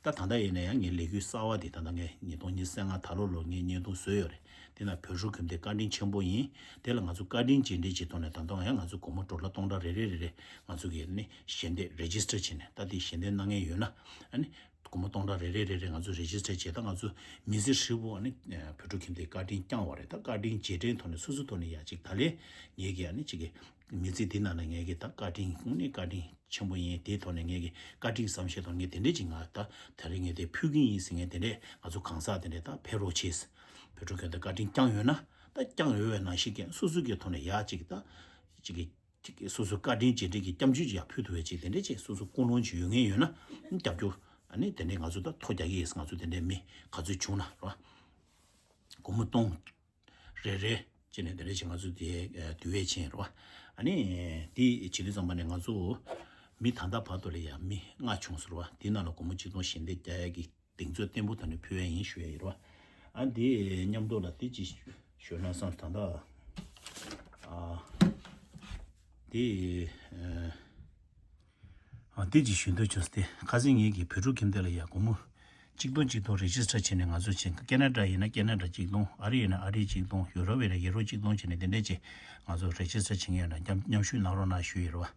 ད་ད་ལྟ་ཡིན་ན་ཡང་ངའི་ལས་འགུལ་གསར་བ་དེ་ད་ལྟ་ངས་ཉིས་སྟོང་ཉི་ཤུ་རྩ་ལྔ་ད་ལོ་ལོ་ངས་བརྙན་ཐུང་བཟོས་ཡོད་རེད། དེ་ན་བོད་ཕྲུག་ཁྱིམ་སྡེ་བཀའ་དྲིན་ཆེན་པོ་ཡིན། དེ་ལ་ང་ཚོ་བཀའ་དྲིན་རྗེས་དྲན་གྱི་ཐོག་ནས་ད་དུང་ཡང་ང་ཚོ་སྒོར་མོ་ཌོ་ལར་སྟོང་ཕྲག་རེ་རེ་རེ་རེ་ང་ཚོ་གིས་ནི་ཞལ་འདེབས་རེ་ཇི་སི་ཊར་བྱས་ནས་ད་དེ་ཞལ་འདེབས་གནང་མཁན་ཡོད་ན་ཨ་ནི། སྒོར་མོ་སྟོང་ཕྲག་རེ་རེ་རེ་རེ་ང་ཚོ་རེ་ཇི་སི་ཊར་བྱས། ད་ང་ཚོ་མི་ཚེ་ཧྲིལ་པོ་ཨ་ནི་བོད་ཕྲུག་ཁྱིམ་སྡེའི་བཀའ་དྲིན་བསྐྱངས་པ་རེད། ད་བཀའ་དྲིན་རྗེས་དྲན་ཐོག་ནས་སོ་སོའི་ཐོག་ནས་ཡ་གཅིག་ད་ལས་ངེད་ཀྱི་ཨ་ནི་གཅིག་གི་མི་ཚེ་འདི་ནང་ལ་ངེད་ཀྱི་ད་བཀའ་དྲིན་ནི་བཀའ་དྲིན་ཆེན་པོ་ཡིན། དེའི་ཐོག་ནས་ངེད་ཀྱི་བཀའ་དྲིན་བསམ་ཤེས་ཐོག་ངས་དེ་འདྲས་ཅིག་ང་ད་ད་རེས་ངས་དེ་ཕུལ་གྱི་ཡིན་ཟེར་མཁན་དེ་འདྲས་ང་ཚོ་གང་ཟག་དེ་འདྲས་ད་ཕེབས་རོགས་བྱེད། བོད་ཕྲུག་ཁྱིམ་སྡེ་བཀའ་དྲིན་བསྐྱངས་ཡོད་ན་ད་བསྐྱངས་ཡོད་པའི་ནང་བཞིན་གྱི་སོ་སོ་གི་ཐོག་ནས་ཡ་གཅིག་ད་གཅིག་གི་གཅིག་གི་སོ་སོའི་བཀའ་དྲིན་རྗེས་དྲན་གྱི་སྐྱབས་འཇུག་ཅིག་ཡང་ཕུལ་ཐུབ་པའི་ཅིག་དེ་འདྲའི་ཅིག་སོ་སོ་ཀུན་སློང་ཅིག་ཡོད་མཁན་ཡོད་ན་རྒྱབ་སྐྱོར་ཨ་ནི་དེ་འདྲའི་ང་ཚོ་ད་ཐོ་རྒྱག་གི་ཡིན། ང་ཚོ་དེ་འདྲའི་མི་ག་ཚོད་བྱུང་ན་ར་སྒོར་མོ་སྟོང་རེ་རེ་བྱས་ནས་དེ་འདྲའི་ཅིག་ང་ཚོ་དེ་དུས་བས་ཕྱིན་ར་ཨ་ནི་དེ་བྱེད་དུས་ཙམ་པ་ནས་ང་ཚོ་མི་ད་ལྟ་བར་དུ་ལ་ཡང་མི་ལྔ་བྱུང་ཟེར་བ་དེ་ནང་ལ་སྒོར་མོ་གཅིག་སྟོང་ཞལ་འདེབས་རྒྱག་ཡ་གི་གདེང་ཚོད་བརྟན་པོ་ད་ནི་ཕུལ་ཡ་ཡིན་ཞུ་ཡ་ཡིན་ར། ཨ་འདི་མཉམ་དུ་ལ་དེ་ཅི་ཞུ་ན་བསམ་ད་ལྟ་ཨ་འདི་ཨ་འདི་ཅི་ཞུ་འདོད་བྱུང་སྟེ་ཁ་སང་ངེད་ཀྱི་བོད་ཕྲུག་ཁྱིམ་སྡེ་ལ་ཡ་སྒོར་མོ་གཅིག་སྟོང་གཅིག་སྟོང་རེ་ཇི་སི་ཊར་བྱས་ནས་ང་ཚོ་བྱས། ཀེ་ན་ཌ་ཡིན་ན་ཀེ་ན་ཌ་གཅིག་སྟོང་། ཨ་རི་ཡིན་ན་ཨ་རི་གཅིག་སྟོང་། ཡུ་རོབ་ཡིན་ན་ཡུ་རོ་གཅིག་སྟོང་བྱས་ནས་དེ་འདྲས་ཅིག་ང་ཚོ་རེ་ཇི་སི་ཊར་བྱེད་མཁན་ཡོད་ན་མཉམ་མཉམ་ཞུགས་གནང་རོགས་གནང་ཞུ་ཡི་ར་བ།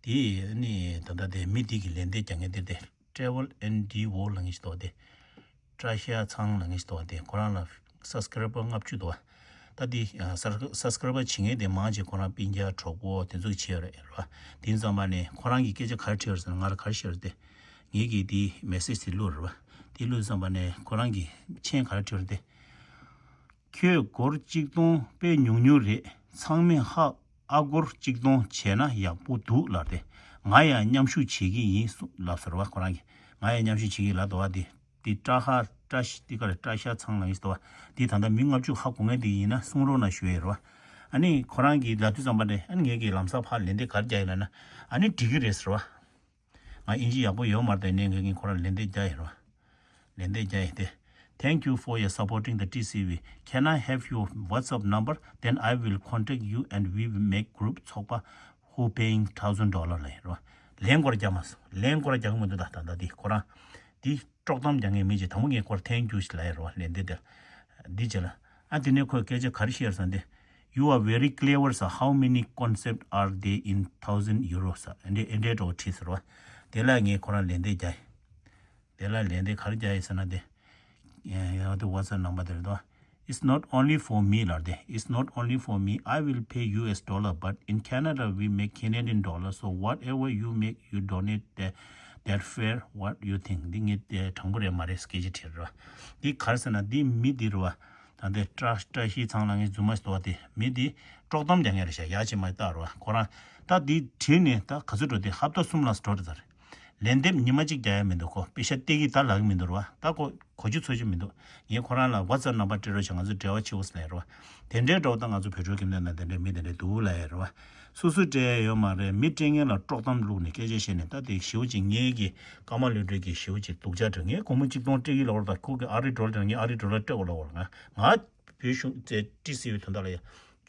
དེ་ནི་ད་ལྟ་དེ་མི་དེ་གི་ལན་འདེབས་རྒྱག་མཁན་དེ་དེ། Travel and Devo ལབ་མཁན་ཞིག་འདུག་སྟེ། བཀྲ་ཤིས་ཚང་ལབ་མཁན་ཞིག་འདུག་སྟེ། ཁོ་རང་ལ་སབ་སི་ཀ་རའི་བར་ལྔ་བཅུ་འདུག་པ། ད་འདི་སབ་སི་ཀ་རའི་བར་བྱེད་མཁན་དེ་མང་ཆེ་ཁོ་རང་སྤུན་ཀྱག་གྲོགས་པོ་དེ་ཚོ་བྱས་ཡོད་རེད་ར། དེ་ཙམ་པ་ནས་ཁོ་རང་གིས་སྐད་ཆ་ག་རེ་དྲིས་ཡོད་རེད་ཟེར་ན། ང་ལ་ག་རེ་བཤད་ཡོད་རེད་དེ། ངེད་ཀྱིས་འདི་མེ་སེ་ཇི་དེ་བླུགས་རེད་པ། དེ་བླུགས་ཙམ་པ་ནས་ཁོ་རང་གིས་མཆན་ག་རེ་བྲིས་རེད་དེ། ཁྱོད་སྒོར་གཅིག་སྟོང་དཔེ་ཉུང་ཉུང་རེད། ཚང་མས་ཧ་ཨ་སྒོར་གཅིག་སྟོང་བྱས་ན་ཡག་པོ་འདུག་ལབ་སྟེ། ང་ཡང་མཉམ་ཞུགས་བྱེད་ཀྱི་ཡིན་གསུངས་ལབ་ཟེར་བ་ཁོ་རང་གིས། ང་ཡང་མཉམ་ཞུགས་བྱེད་ཀྱི་ལབ་འདུག་པ། འདི་འདི་བཀྲ་ཤ་བཀྲ་ཤ་འདི་ག་རེ་བཀྲ་ཤ་ཚང་ལབ་ཡིན་ཟེར་བ། འདི་ད་ལྟ་མི་ལྔ་བཅུ་ཧ་གོ་མཁན་འདི་ཡིན་ན་གསུང་རོགས་གནང་ཞུ་ཡས་རེད་བ། ཨ་ནི་ཁོ་རང་གིས་ལབ་དུས་ཙམ་པ་རེད། ཨ་ནི་ངེད་ཀྱིས་ལམ་སང་ཕར་ལན་འདེབས་ག་རེ་རྒྱག་ཡིན་ལབ་ན། ཨ་ནི་འགྲིག་གི་རེད་ཟེར་བ། ང་དབྱིན་ཇི་ཡག་པོ་ཡོད་མ་རེད་དེ། ནས་ངས་ངས་ཁོ་རང་ལན་འདེབས་རྒྱག་ཡིན་རོ། ལན་འདེབས་རྒྱག་ཡིན་ཏེ། Thank you for your supporting the T C V. Can I have your WhatsApp number? Then I will contact you and we will make group ཚོགས་པ་who paying thousand dollar ལ་ཡིན་རོ། ལན་སྐོར་རྒྱག་མ་སོང་། ལན་སྐོར་རྒྱག་གི་མི་འདུག་ད་ད་ལྟ་འདི་ཁོ་རང་འདི་དཀྲོག་གཏམ་རྒྱག་མཁན་མི་ཅིག་དང་པོ་ངས་ཁོར་thank you ཞིག་ལབ་ཡིན་རོ། ལན་འདེབས་དེ་འདི་བྱས་ལ། ཨ་དེ་ནས་ཁོས་སྐད་ཆ་ག་རེ་བཤད་ཟེར་ན་དེ། You are very clever, sir. How many concept are there in thousand euros, sir? ཨེ་འདྲས་ཨེ་འདྲས་འགྲོ་དྲིས་ཟེར་བ། དེ་ལ་ངས་ཁོ་རང་ལན་འདེབས་རྒྱག་ཡིན། དེ་ལ་ལན་འདེབས་ག་རེ་རྒྱག་ཡིན་ཟེར་ན་དེ། ཡང་དེ་WhatsApp number དེ་རེད་དོ། It's not only for me ལབ་དེ། It's not only for me. I will pay U S dollar, but in Canada we make Canadian dollar. So whatever you make, you donate that, that fair. What you think? འདི་ངས་དེ་དྲང་པོ་རེད་མ་རེད་སྐད་ཆ་དྲིས་རེད་བ། འདི་ག་རེ་ཟེར་ན་འདི་མི་འདི་རེད་བ། ད་ལྟའི་བཀྲ་བཀྲ་ཤིས་ཚང་ལབ་མཁན་རྫུན་མ་ཞིག་འདུག་པ། དེ་མི་འདི་དཀྲོག་གཏམ་རྒྱག་མཁན་རེད་ཤག་ཡག་ཅིག་མ་བལྟ་རོགས། ཁོ་རང་ད་འདི་བྲིས་ནས་ད་ག་ཚོད་འགྲོ། དེ་ཧབ་ཏ་གསུམ་ལ་འགྲོ་རེད་ད་རེད། ལན་འདེབས་ཉི་མ་གཅིག་རྒྱག་ཡ་མི་འདུག་ཁོ་པེ་ཤ་སྟེར་གི་ད་ལབ་གི་མི་འདུག་ར་བ། ད་ཁོ་གོ་རྒྱུ་ཚོད་རྒྱུ་མི་འདུག་ངས་ཁོ་རང་ལ་WhatsApp་ནམ་བར་སྤྲད་རོགས་བྱས། ང་ཚོ་འབྲེལ་བ་བྱེད་དགོས་ཟེར་ལབ་ར་བ། དེ་འདྲའི་འདྲ་བོ་ད་ང་ཚོ་བོད་ཕྲུག་ཁྱིམ་སྡེ་ནང་དེ་འདྲའི་མི་དེ་འདྲའི་འདུག་ལབ་ཡ་ར་བ། སོ་སོས་སྤྲད་ཡ་ཡོད་མ་རེད། མི་སྤྲད་མཁན་ལ་དཀྲོག་གཏམ་བླུགས་ནས་སྐད་ཆ་བཤད་ནས། ད་དེ་ཞེ་པོ་ཅིག་ངའི་གི་ཀརྨ་ལྷུན་གྲུབ་ཀྱི་ཞེ་པོ་ཅིག་སྡུག་ཅག་འགྲོ། ངས་སྒོར་མོ་གཅིག་སྟོང་སྤྲད་ཀྱི་ལབ་ར་བ། ད་ཁོ་གི་ཨ་རི་འགྲོ་ལ་ངས་ཨ་རི་འགྲོ་ལ་སྤྲད་དགོས་ལབ་ར་བ། ང་ང་བོད་གཞུང་བཙན་ཏི་སི་ཡོད་དོན་དག་ལ་ཡ་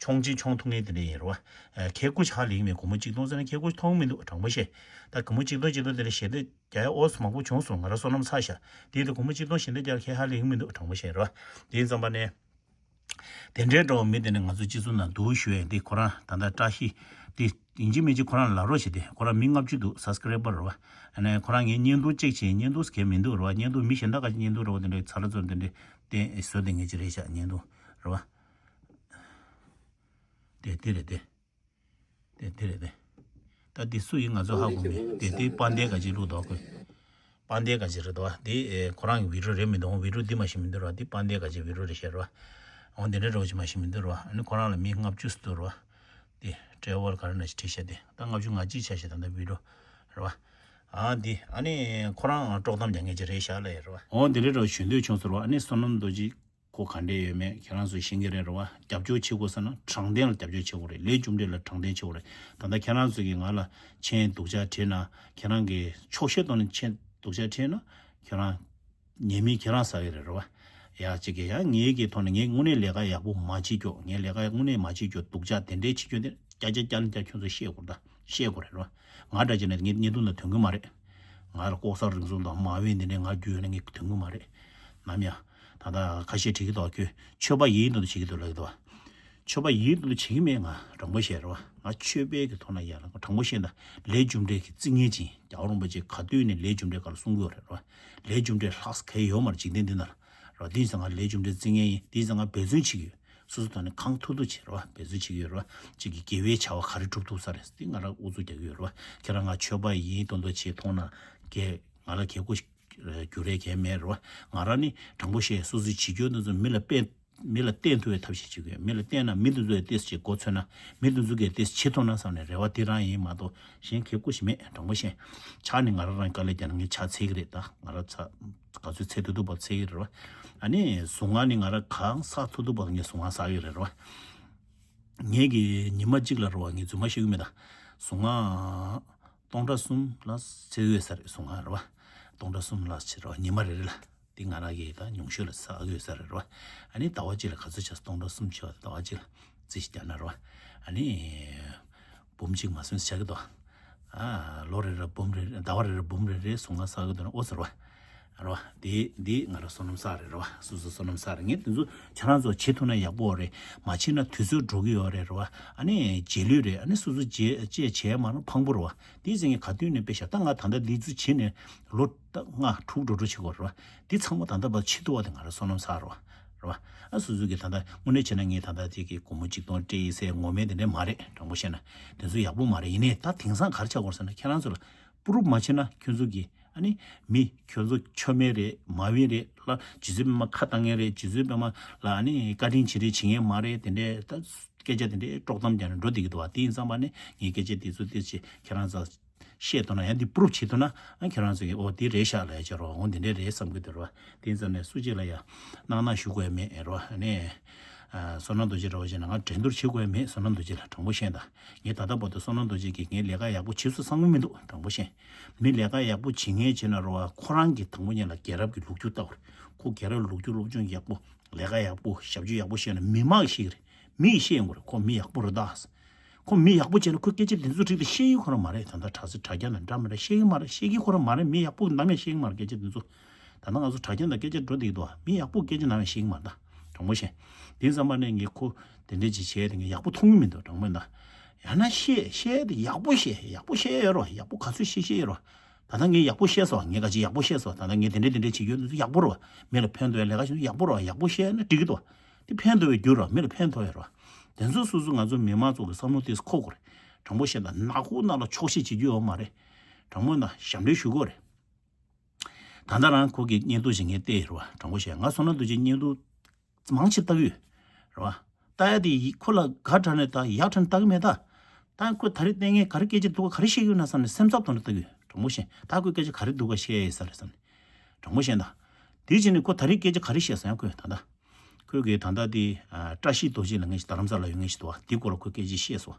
མཆོང་ཅིག་མཆོང་ཐུབ་མཁན་དེ་འདྲ་ཡིན་ར་བ། ཁེ་ཀོ་ཆག་ལིག་མེད། སྒོར་མོ་གཅིག་སྟོང་ཟེར་ན་ཁེ་ཀོ་མཐོང་མི་འདུག་དྲང་པོ་བཤད། ད་སྒོར་མོ་གཅིག་སྟོང་གཅིག་སྟོང་དེ་འདྲ་ཞལ་འདེབས་རྒྱག་ཡ་ཨོ་ཙི་མང་པོ་བྱུང་སོང་། ང་རང་བསོད་ནམས་བསགས་ཤག་དེ་ཡིན་དུས་སྒོར་མོ་གཅིག་སྟོང་ཞལ་འདེབས་རྒྱག་ཁེ་ཧ་ལིག་མི་འདུག་དྲང་པོ་བཤད་ར་བ། དེ་ཡིན་ཙམ་པ་ནས། དེ་འདྲའི་འདྲ་བོ་མི་དེ་ནི་ང་ཚོ་སྤྱི་ཚོགས་ནང་འདུག་ཞུ་ཡས་འདི་ཁོ་རང་ད་ལྟ་བཀྲ་ཤིས་དེ་ཡིན་གཅིག་མིན་གཅིག་ཁོ་རང་ལ་རོགས་བྱེད་དེ། ཁོ་རང་མི་ལྔ་བཅུ་འདུག་སབ་སི་ཀ་རའི་བར་རེད་བ། ཨ་ནི་ཁོ་རང་ངའི་བརྙན་ཐུང་ཅིག་བྱས། བརྙན་ཐུང་གལ་མི་འདུག་རེད་བ། བརྙན་ཐུང་མི་གཞན་དག་ག་ཅིག་བརྙན་ཐུང་འདྲ་བོ་དེ་འདྲའི་ཚར་ཚུར་དེ་འདྲའི་བསྟན་བཟོ་དེ་ངེས་ཅིག་རེད་ཤག་བརྙན་ཐུང་རེད་བ། དེ་དེ་རེད་དེ། དེ་དེ་རེད་དེ། ད་འདི་སུ་ཡིན་ང་ཚོ་ཧ་གོ་མེད། དེ་དེ་དཔལ་ལྡན་ག་ཅིག་བླུགས་འདུག་ཁོས། དཔལ་ལྡན་ག་ཅིག་རེད་འདུག་བ། འདི་ཨེ་ཁོ་རང་གི་བི་ཌིའོ་རེད་མི་འདུག་བི་ཌིའོ་འདི་མ་ཤེས་མི་འདུག་ར་བ། འདི་དཔལ་ལྡན་ག་ཅིག་བི་ཌིའོ་རེད་ཤག་ར་བ། འོ་འདི་འདྲ་འདྲ་བོ་ཅིག་མ་ཤེས་མི་འདུག་ར་བ། ཨ་ནི་ཁོ་རང་ལ་མི་ལྔ་བཅུ་ཙམ་འདུག་ར་བ། དེ་ཊེ་ཝལ་ག་རེ་ན་ཞིག་བྲིས་ཤག་དེ་ད་ལྔ་བཅུ་ང་གཅིག་ཆགས་ཤག་ད་ལྟ་བི་ཌིའོ་ར་བ། ཨ་འདི་ཨ་ནི་ཁོ་རང་དཀྲོག་གཏམ་རྒྱག་མཁན་ཅིག་རེད་ཤག་ལབ་ཡ་ར་བ། འོ་འདི་འདྲ་འདྲ་བོ་ཞུ་འདོད་བྱུང་སོང་ར་བ། ཨ་ནི་བསོད་ནམས་རྡོ་རྗེ། ཁོ་ག་འདྲས་ཡོད་མེད་ཁྱེད་རང་ཚོས་ཤེས་ཀྱི་རེད་རེད་བ། རྒྱབ་སྐྱོར་བྱེད་དགོས་ཟེར་ན་དྲང་བདེན་ལ་རྒྱབ་སྐྱོར་བྱེད་དགོས་རེད། ལས་རྒྱུ་འབྲས་ལ་དྲང་བདེན་བྱེད་དགོས་རེད། ད་ལྟ་ཁྱེད་རང་ཚོས་ཀྱིས་ང་ལ་མཆན་སྡུག་ཅག་བྲིས་ན། ཁྱེད་རང་གིས་ཆོག་ཤེས་ཐོག་ནས་མཆན་སྡུག་ཅག་བྲིས་ན། ཁྱེད་རང་ཉེས་མིང་ཁྱེད་རང་ཟ་གི་རེད་རེད་བ། ཡ་གཅིག་གིས་ཡང་ངའི་གི་ཐོག་ནས་ངས་དངོས་གནས་ལས་ཀ་ཡག་པོ་མ་བྱེད་རྒྱུ། ངས་ལས་ཀ་དངོས་གནས་མ་བྱེད་རྒྱུ། སྡུག་ཅག་དེ་འདྲས་བྱེད་རྒྱུ་དེ་སྐྱ་སྐྱ་སྐྱ་ལ་སྐྱ་ཁྱོད་ཚོས་ཤེས་དགོས་རེད་ད། ཤེས་དགོས་རེད་རེད་བ། ང་འདྲ་བྱས་ན་ངའི་བརྙན་ཐུང་ལ་དོན་གི་མ་རེད། ང་ལ་ལྐོག་ཟ་རུལ་སུངས་དང་མ་འོས་འདི་འདྲས་ང་རྒྱུས་ཡོད་ན་ངས་དོན་གི་མ་རེད། ནམ་ཡང་། ད་ལྟ་ཁ་ཤས་དྲིས་ཀྱི་འདུག་ཁྱོད་ཆོས་པ་ཡིན་མདོག་མདོག་བྱེད་ཀྱི་འདུག་ལབ་ཀྱི་འདུག་ཆོས་པ་ཡིན་མདོག་མདོག་བྱེད་ཀྱི་མེད། ང་དྲང་པོ་བཤད་རེད་བ། ང་ཆོས་པའི་གི་ཐོག་ན་ཡར་ལངས། དྲང་པོ་བཤད་ན་ལས་རྒྱུ་འབྲས་ཀྱི་རྩིས་ངན་ཅིག་རྒྱལ་བ་རིན་པོ་ཆེ་ག་དུས་ནས་ལས་རྒྱུ་འབྲས་སྐོར་ལ་གསུང་གི་ཡོད་རེད་རེད་བ། ལས་རྒྱུ་འབྲས་ལྷག་ས་ག་ཡོད་མ་རེད་འཇིག་རྟེན་འདི་ན་རེད་བ། དེ་ཡིན་ཙང་ང་ལས་རྒྱུ་འབྲས་རྩིས་ངན་ཡིན། དེ་ཡིན་ཙང་ང་འབད་བརྩོན་བྱེད་ཀྱི་ཡོད། སོ་སོ་ཐོག་ནས་གང་ཐུབ་ཐུབ་བྱེད་རེད་བ། འབད་བརྩོན་བྱེད་ཀྱི་ཡོད་རེད་བ། གཅིག་གི་དགེ་བའི་བྱ་བ་ག་རེ་སྒྲུབ་ཐུབ་ས་རེད། དེ་ང་རང་ཨུ་ཚུགས་རྒྱག་གི་ཡོད་རེད་བ། ཁྱེད་རང་ང་ཆོས་པ་ཡིན་མདོག་མདོག་བྱེད་མཐོང་ན། གལ་ང་ལ་གལ་སྒོ་རྒྱུ་རེད་གལ་མེད་རེད་བ། ང་རང་ནི་དྲང་པོ་བཤད། སོ་སོའི་བྱེད་རྒྱུ་འདི་ཚོ་མི་ལ་སྤེལ། མི་ལ་བསྟན་ཐུབ་པའི་ཐབས་ཤེས་བྱེད་དགོས། མི་ལ་བསྟན་ན་མི་འདི་ཚོས་ཏོག་ཙམ་མགོ་ཚོས་ན། མི་འདི་ཚོ་གིས་ཏོག་ཙམ་བྱེད་ཐུབ་ན་བསམ་ནས་རེ་བ་དེ་རང་ཡིན་མ་གཏོགས་གཞན་གལ་སྒོ་ཞིག་མེད། དྲང་པོ་བཤད། ཕྱག་ནི་ང་རང་རང་དཀའ་ལས་རྒྱག་ན་ངས་ཕྱག་འཚལ་གྱི་རེད་ད། ང་རང་ཚ་ག་ཚོད་འཚལ་ཐུབ་ཐུབ་པ་འཚལ་གྱི་རེད་བ། ཨ་ནི་གཟུངས་སྔགས་ནི་ང་རང་གང་བསགས་ཐུབ་ཐུབ་པ་ངས་གཟུངས་སྔགས་བསགས་ཀྱི་རེད་བ། ངས་ཀྱི་ཉི་མ་གཅིག་ལ་རེད་བ། ངས་རྫུན་མ་བཤད་ཀྱི་མེད་ད། གཟུངས་སྔགས་སྟོང་ཕྲག་གསུམ་ལ་འཚལ་ཡོད་ས་རེད། གཟུངས་སྔགས་རེད་བ། སྟོང་ཕྲག་གསུམ་ལ་བྱེད་རེད་བ། ཉི་མ་རེ་རེ་ལ། འདི་ང་རང་གིས་ད་ཉུང་ཤོས་ལ་བསགས་ཡོད་ས་རེད་རེད་བ། ཨ་ནི་ཟླ་བ་གཅིག་ལ་ག་ཚོད་བྱས། སྟོང་ཕྲག་གསུམ་བྱས་པ་ཟླ་བ་གཅིག་ལ་རྩིས་ཤིག་རྒྱག་ན་རེད་བ། ཨ་ནི་འབུམ་གཅིག་མ་སོན་བྱ་གི་འདུག་ཨ་ལོ་རེ་རེ་འབུམ་རེ་རེ། ཟླ་བ་རེ་རེ་འབུམ་རེ་རེ་གཟུངས་སྔགས་བསགས་གི་འདུག་ན་ཨོ་ཟེར་བ། རེད་བ། འདི་འདི་ང་རང་བསོད་ནམས་བསགས་རེད་རེད་བ། སོ་སོ་བསོད་ནམས་བསགས་རེད། ངས་དེ་ཚོ་ཁྱེད་རང་ཚོ་བྱེད་ཐུབ་ན་ཡག་པོ་རེད། མ་བྱེད་ན་དུས་ཚོད་འགྲོ་གི་ཡོད་རེད་རེད་བ། ཨ་ནི་རྗེས་ལུས་རེད། ཨ་ནི་སོ་སོ་རྗེས་རྗེས་བྱས་མ་རུང་ཕངས་པོ་རེད་བ། དེའི་ཚེ་ངས་ག་དུས་ནས་དཔེ་བཞག་ད་ང་ད་ལྟ་འདི་ཚོ་བྱེད་ནས་ལོ་ད་ལྔ་དྲུག་འགྲོ་འགྲོ་བྱེད་དགོས་རེད་བ། འདི་ཚང་མ་ད་ལྟ་བར་བྱེད་ཐུབ་པ་དེ་ང་རང་བསོད་ནམས་བསགས་རེད་བ། རེད་བ། ཨ་སོ་སོ་གིས་ད་ལྟ་དངོས་གནས་བྱས་ན་ངས་ད་ལྟ་དེ་གི་སྒོར་མོ་གཅིག་སྟོང་སྤྲད་ཡིན་ཟེར་ངོ་མས་དེ་འདྲས་མ་རེད། དྲང་པོ་བཤད་ན་དེ་ཚོ་ཡག་པོ་མ་རེད། ཡིན་ནའི་ད་དེང་སང་ག་རེ་ཆགས་ཀྱི་ཡོད་རེད་ཟེར་ན་ཁྱེད་རང་ཚོ་ལ་པུ་རུབ་མ་བྱེད་ན་ཁྱོད་ཚོ་གིས་ཨ་ནི་མི་ཁྱོད་ཚོ་ཆོ་མེད་རེད། མ་འོས་རེད་ལ། རྗེ་བཙུན་པད་མ་ཁ་བཏང་མཁན་རེད། རྗེ་བཙུན་པད་མ་ལ་ཨ་ནི་བཀའ་དྲིན་ཆེ་རེད་བྱེད་མཁན་མ་རེད། དེ་འདྲས་ད་སྐད་ཆ་དེ་འདྲས་དཀྲོག་གཏམ་རྒྱག་ནས་འགྲོ་བསྡད་ཀྱི་འདུག་བ། དེ་ཡིན་ཙང་པ་ནི་ངས་སྐད་ཆ་དེ་ཚོ་དེ་ཆེ་ཁྱེད་རང་ཚོ་བཤད་ཐུབ་ན། ཡང་འདི་པུ་རུབ་བྱེད་ཐུབ་ན་ཨ་ཁྱེད་རང་ཚོ་གིས་ཨོ་དེ་རེད་ཤག་ལབ་ཡ་ཆགས་རོགས། འོ་དེ་འདྲས་རེད་བསམ་གྱི་འདུག་ར་བ། དེ་ཡིན་ཙང་ནས་སུ་གཅིག་ལ་ཡ་གནང་གནང་ཞུ་དགོས་ཡ་མེད་ར་བ། ཨ་ནི་བསོད་ནམས་རྡོ་རྗེ་འདྲ་བོ་བྱས་ན་ང་འགྲན་བསྡུར་བྱེད་དགོས་ཡ་མེད། བསོད་ནམས་རྡོ་རྗེ་ལ་དྲང་པོ་བཤད་ད། ངས་ད་ལྟ་བར་དུ་བསོད་ནམས་རྡོ་རྗེ་གིས་ངའི་ལས་ཀ་ཡག་པོ་བྱེད་སོང་བསམ་གྱི་མི་འདུག་དྲང་པོ་བཤད། མི་ལས་ཀ་ཡག་པོ་བྱེད་མཁན་བྱེད་ན་རོ་བ། ཁོ་རང་གིས་དང་པོ་ཉིད་ལ་རྒྱལ་རབས་ཀྱི་ལོ་རྒྱུས་ལྟ་བར། ཁོ་རྒྱལ་རབས་ལོ་རྒྱུས་སློབ་སྦྱོང་ཡག་པོ། ལས་ཀ་ཡག་པོ། ཞབས་ཞུ་ཡག་པོ་བྱས་ན་མི་མང་གིས་ཤེས་ཀྱི་རེད། མི་ཡིས་ཤེས་ཡོང་གི་རེད་ཁོ་མི་ཡག་པོ་རེད་ད། ཁོ་མི་ཡག་པོ་བྱས་ན་ཁོ་སྐད་ཆ་དེ་ཚོ་རིགས་དེ་བཤད་ཀྱི་ཁོ་རང་མ་རེད། ད་ལྟ་དྲ་ཚིགས་དྲ་རྒྱ་ནང་འདྲ་མི་འདྲ་བཤད་ཀྱི་མ་རེད། བཤད་ཀྱི་ཁོ་རང་མ་རེད། མི་ཡག་པོ་ནམ་ཡང་བཤད་ཀྱི་མ་རེད་སྐད་ཆ་དེ་ཚོ། ད་ལྟ་ང་ཚོ་དྲ་རྒྱ་ནང་སྐད་ཆ་འགྲོ་བསྡད་ཀྱི་འདུག་མི་ཡག་པོ་སྐད་ཆ་ནམ་ཡང་བཤད་ཀྱི་མ་རེད་ད། དྲང་པོ་བཤད། དེ་ཙམ་པ་ནས་ངས་ཁོ་དེ་འདྲས་ཅིག་བྱས་དེ་ངས་ཡག་པོ་མཐོང་གི་མི་འདུག་དྲང་པོ་ཡིན་ད། ཡང་ན་བཤད་བཤད་དེ་ཡག་པོ་བཤད། ཡག་པོ་བཤད་ཡོད་རོ། ཡག་པོ་ག་ཚོད་བཤད་བཤད་ཡོད་རོ། ད་ལྟ་ངས་ཡག་པོ་བཤད་སོང་། ངས་ག་ཅིག་ཡག་པོ་བཤད་སོང་། ད་ལྟ་ངས་དེ་འདྲས་དེ་འདྲས་བྱེད་རྒྱུ་འདི་ཚོ་ཡག་པོ་རེད་བ། མི་ལ་ཕན་ཐོགས་ཡ་ལས་ཀ་བྱེད་རྒྱུ་ཡག་པོ་རེད་བ། ཡག་པོ་བཤད་ན་འགྲིག་གི་འདུག་བ། དེ་ཕན་ཐོགས་པའི་རྒྱུ་རེད་བ། མི་ལ་ཕན་ཐོགས་ཡ་རེད་བ། དེ་ཚོ་སོ་སོ་ང་ཚོ་མི་མང་ཚོ་གི་བསམ་བློ་དེ་འཁོར་དགོས་རེད། དྲང་པོ་བཤད་ན་ནག་ཁུག་ནང་ལ་ཆོག་ཤེས་བྱེད་རྒྱུ་ཡོད་མ་རེད། དྲང་པོ་ན་ཞབས་འདྲེན་ཞུ་དགོས་རེད། ད་ལྟ་རང་ཁོ་གི་བརྙན་ཐུང་ཞིག་ངས་བལྟས་ཡོད་རེད་བ། དྲང་པོ་བཤད་ང་བསོད་ནམས་རྡོ་རྗེ་བརྙན་ཐུང་མང་ཆེ་ལྟ་གི་ཡོད་རེད་བ། ལྟ་ཡ་དེ་ཡི་ཁོ་ལ་དགའ་དྲགས་ནས་ད་ཡག་དྲགས་ནས་ལྟ་གི་མེད་ད། ད་ཁོས་ད་རེས་བལྟས་ངས་ག་རེ་སྐད་ཆ་འདུག་ག་ག་རེ་བཤད་གི་ཡོད་ན་བསམ་ནས་སེམས་འཚབ་དང་ལྟ་གི་ཡོད། དྲང་པོ་བཤད། ད་ཁོས་སྐད་ཆ་ག་རེ་འདུག་ག་བཤད་ཡས་ས་རེད་བསམ་ནས། དྲང་པོ་བཤད་ད། དེ་བྱས་ནས་ཁོ་ད་རེས་སྐད་ཆ་ག་རེ་བཤད་སོང་ཡང་ཁོས་ད་ལྟ། ཁོས་གི་ད་ལྟ་དེ་ཨ། བཀྲ་ཤིས་རྡོ་རྗེ་ལབ་མཁན་ཞིག་རྡ་རམ་ས་ལ་ཡོད་མཁན་ཞིག་འདུག་བ། དེ་སྐོར་ལ་ཁོས་སྐད་ཆ་བཤད་སོང་།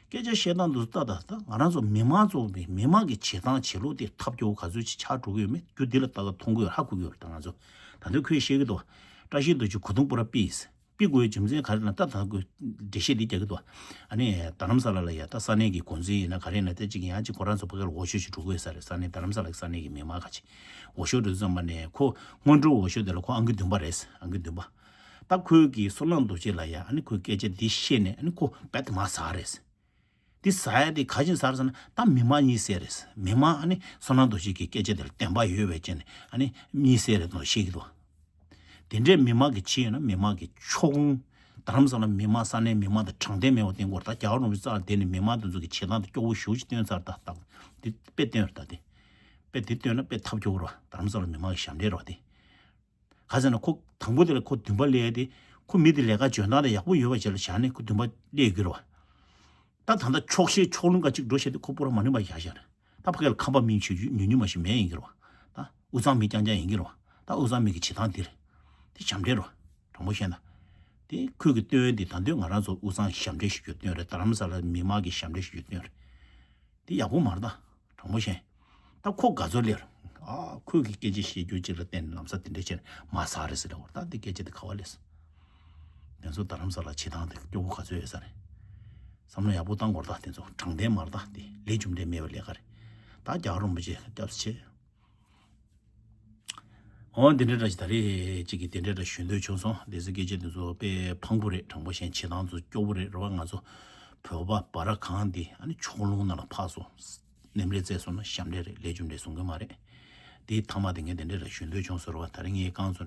སྐད་ཆ་བཤད་སྟངས་འདུག་ལྟ་ད་ད་ང་རང་ཚོ་མི་མང་ཚོ་མི་མི་མང་གི་བྱེད་སྟངས་བྱེད་ལུགས་དེ་ཐབས་སྐྱོ་བོ་ག་ཚོད་ཅིག་ཆགས་འགྲོ་གི་ཡོད་མེད་རྒྱུ་འདི་ལ་ལྟ་ད་མཐོང་གི་ཡོད། ཧ་གོ་གི་ཡོད་རེད། ད་ང་ཚོ་ད་དུང་ཁོས་བཤད་གི་འདུག་བཀྲ་ཤིས་རྡོ་རྗེ་གོས་ཐུང་པུ་ར་པི་ཡིས། པི་དགོས་རྒྱུ་མཚན་ག་རེ་ན་ད་ད་ཁོས་འགྲེལ་བཤད་འདི་རྒྱག་གི་འདུག་ཨ་ནི་རྡ་རམ་ས་ལ་ལ་ཡ་ད་ས་གནས་ཀྱི་འགོ་འཛིན་ཡིན་ན་ག་རེ་ན་ད་ཅིག་ཡང་ཅིག་ཁོ་རང་ཚོ་ཕ་གི་ལ་འོས་ཤོག་ཅིག་འགྲོ་དགོས་ས་རེད། ས་གནས་རྡ་རམ་ས་ལ་གི་ས་གནས་ཀྱི་མི་མང་ཁ་ཅིག་འོས་ཤོག་འགྲོ་དུས་ཙམ་པ་ནས་ཁོ་སྔོན་འགྲོ་འོས་ཤོག་དེ་ལ་ཁོ་ཨང་ཀི་བདུན་པ་རེད། ཨང་ཀི་བདུན་པ། ད་ཁོས་ཀྱི་བསོད་ནམས་རྡོ་རྗེ་ལ་ཡ་ཨ་ནི་ཁོས་སྐད་ཆ་འདི་བཤད་ནས་ཨ་ནི་ཁོ་རྦད་དེ་མར་ཟག་རེད། འདི་ཟ་ཡ་དེ་ག་ཅིན་ཟ་རེད་ཟེར་ན་ད་མི་མང་གཉིད་སད་རེད། མི་མང་ཨ་ནི་བསོད་ནམས་རྡོ་རྗེ་གི་སྐད་ཆ་དེ་ལ་བདེན་པ་ཡོད་པའི་ཆ་ནས་ཨ་ནི་གཉིད་སད་རེད་དོ་ཤེས་ཀྱི་འདུག་དེ་འདྲའི་མི་མང་གི་ཆེད་ཡོད་ན་མི་མང་གི་ཕྱོགས་ལྷུང་། རྡ་རམ་ས་ལ་མི་མང་ས་གནས་མི་མང་དང་དྲང་བདེན་མེད་པ་བསྟན་དགོས་རེད། ད་རྒྱལ་བ་རིན་པོ་ཆེ་རྩ་ལ་བསྡད་ནས་མི་མང་དེ་ཚོ་གི་བྱེད་སྟངས་དེ་སྐྱོ་བོ་ཞེ་པོ་ཅིག་སྟོན་ཚར། ད་ད་འདི་དཔེ་སྟོན་རེད། ད་དེ་དཔེ་དེ་སྟོན་ན་དཔེ་ཐབས་སྐྱོ་བོ་རེད། རྡ་རམ་ས་ལ་མི་མང་གི་ཞབས་འདྲེན་རེད་བ་དེ། ག་ཟེར་ན་ཁོ་དང་པོ་དེ་ལ་ཁོ་འདུན་པ་སླེབས་ཏེ་ཁོ་མི་དེ་ལས་ཀ་འཇོན་ཐང་དང་ཡག་པོ་ཡོད་པ་ཅིག་ལ་བཞག་ནས་ཁོ་འདུན་པ་སླེབས་ཡོད་ཀྱི་རེད་བ། ད་ད་ལྟ་ཆོག་ཤེས་ཕྱོགས་ལྷུང་ག་ཅིག་འགྲོ་བྱས་ཏེ་ཁོ་པུ་ར་མ་ནུས་པ་བཞག་བཞག་རེད། ད་ཕ་གི་ལ་ཁམས་པ་མི་ཆོས་བརྒྱུད་ཉུང་ཉུང་མ་ཞིག་མེད་ཡིན་གྱི་རེད་བ། ད་དབུས་གཙང་མི་རྐྱང་རྐྱང་ཡིན་གྱི་རེད་བ། ད་དབུས་གཙང་མི་གི་བྱེད་སྟངས་འདི་རེད། དེ་ཞབས་འདྲེན་རེད་བ། དྲང་པོ་བཤད་ན། དེ་ཁོས་ཀྱི་སྟོན་དེ་ད་དུང་ང་རང་ཚོ་དབུས་གཙང་ཞབས་འདྲེན་ཞིག་གི་སྟོན་རེད། རྡ་རམ་ས་ལ་མི་མང་གི་ཞབས་འདྲེན་ཞིག་གི་སྟོན་རེད། དེ་ཡག་པོ་མ་རེད་ད། དྲང་པོ་བཤད། ད་ཁོ་དགའ་ཚོར་སླེབས། ཨ་ཁོས་ཀྱི་སྐད་ཆ་བཤད་རྒྱུ་ཅིག་ལ་བརྟེན་ནས་ལམ་སང་དེ་འདྲ་བྱས་ནས་མ་ཟག་རེད་ཟེར་ལབ་པ་རེད། ད་འདི་སྐད་ཆ་དེ་ག་བ་སླེབས་སོང་། དེ་ཚོ་རྡ་རམ་ས་ལ་བྱེད་སྟངས་དེ་སྐྱོ་བོ་ག་ཚོད་ཡོད་ས་རེད། བསམ་བློ་ཡག་པོ་བཏང་དགོས་རེད་ད། དེ་ཚོ་དྲང་བདེན་མ་རེད་ད། དེ་ལས་རྒྱུ་འབྲས་མེད་པའི་ལས་ཀ་རེད། ད་རྒྱལ་བ་རིན་པོ་ཆེ་སྐྱབས་སུ་མཆི། འོ་འདི་འདྲ་འདྲ་ཞིག་ད་རེས་ཅིག་གིས་དེ་འདྲ་འདྲ་ཞུ་འདོད་བྱུང་སོང་། སྡེ་སྲིད་སྐད་ཆ་འདི་ཚོ་དཔེ་ཕངས་པོ་རེད། དྲང་པོ་བཤད་བྱེད་སྟངས་ཚོ་སྐྱོ་བོ་རེད། རེད་བ། ང་ཚོ་བོད་པ་བར་གང་འདི་ཨ་ནི་ཕྱོགས་ལྷུང་ནང་ལ་ཕར་སོང་། སྣེམས་རེས་བཙལ་སོང་ན་ཞབས་འདྲེན་རེད། ལས་རྒྱུ་འབྲས་བཟུང་གི་མ་རེད། དེའི་མཐའ་མ་དེ་ངས་དེ་འདྲ་འདྲ་ཞུ་འདོད་བྱུང་སོང་། རེད་བ། ད་རེས་ངས་རྐང་ཚོ་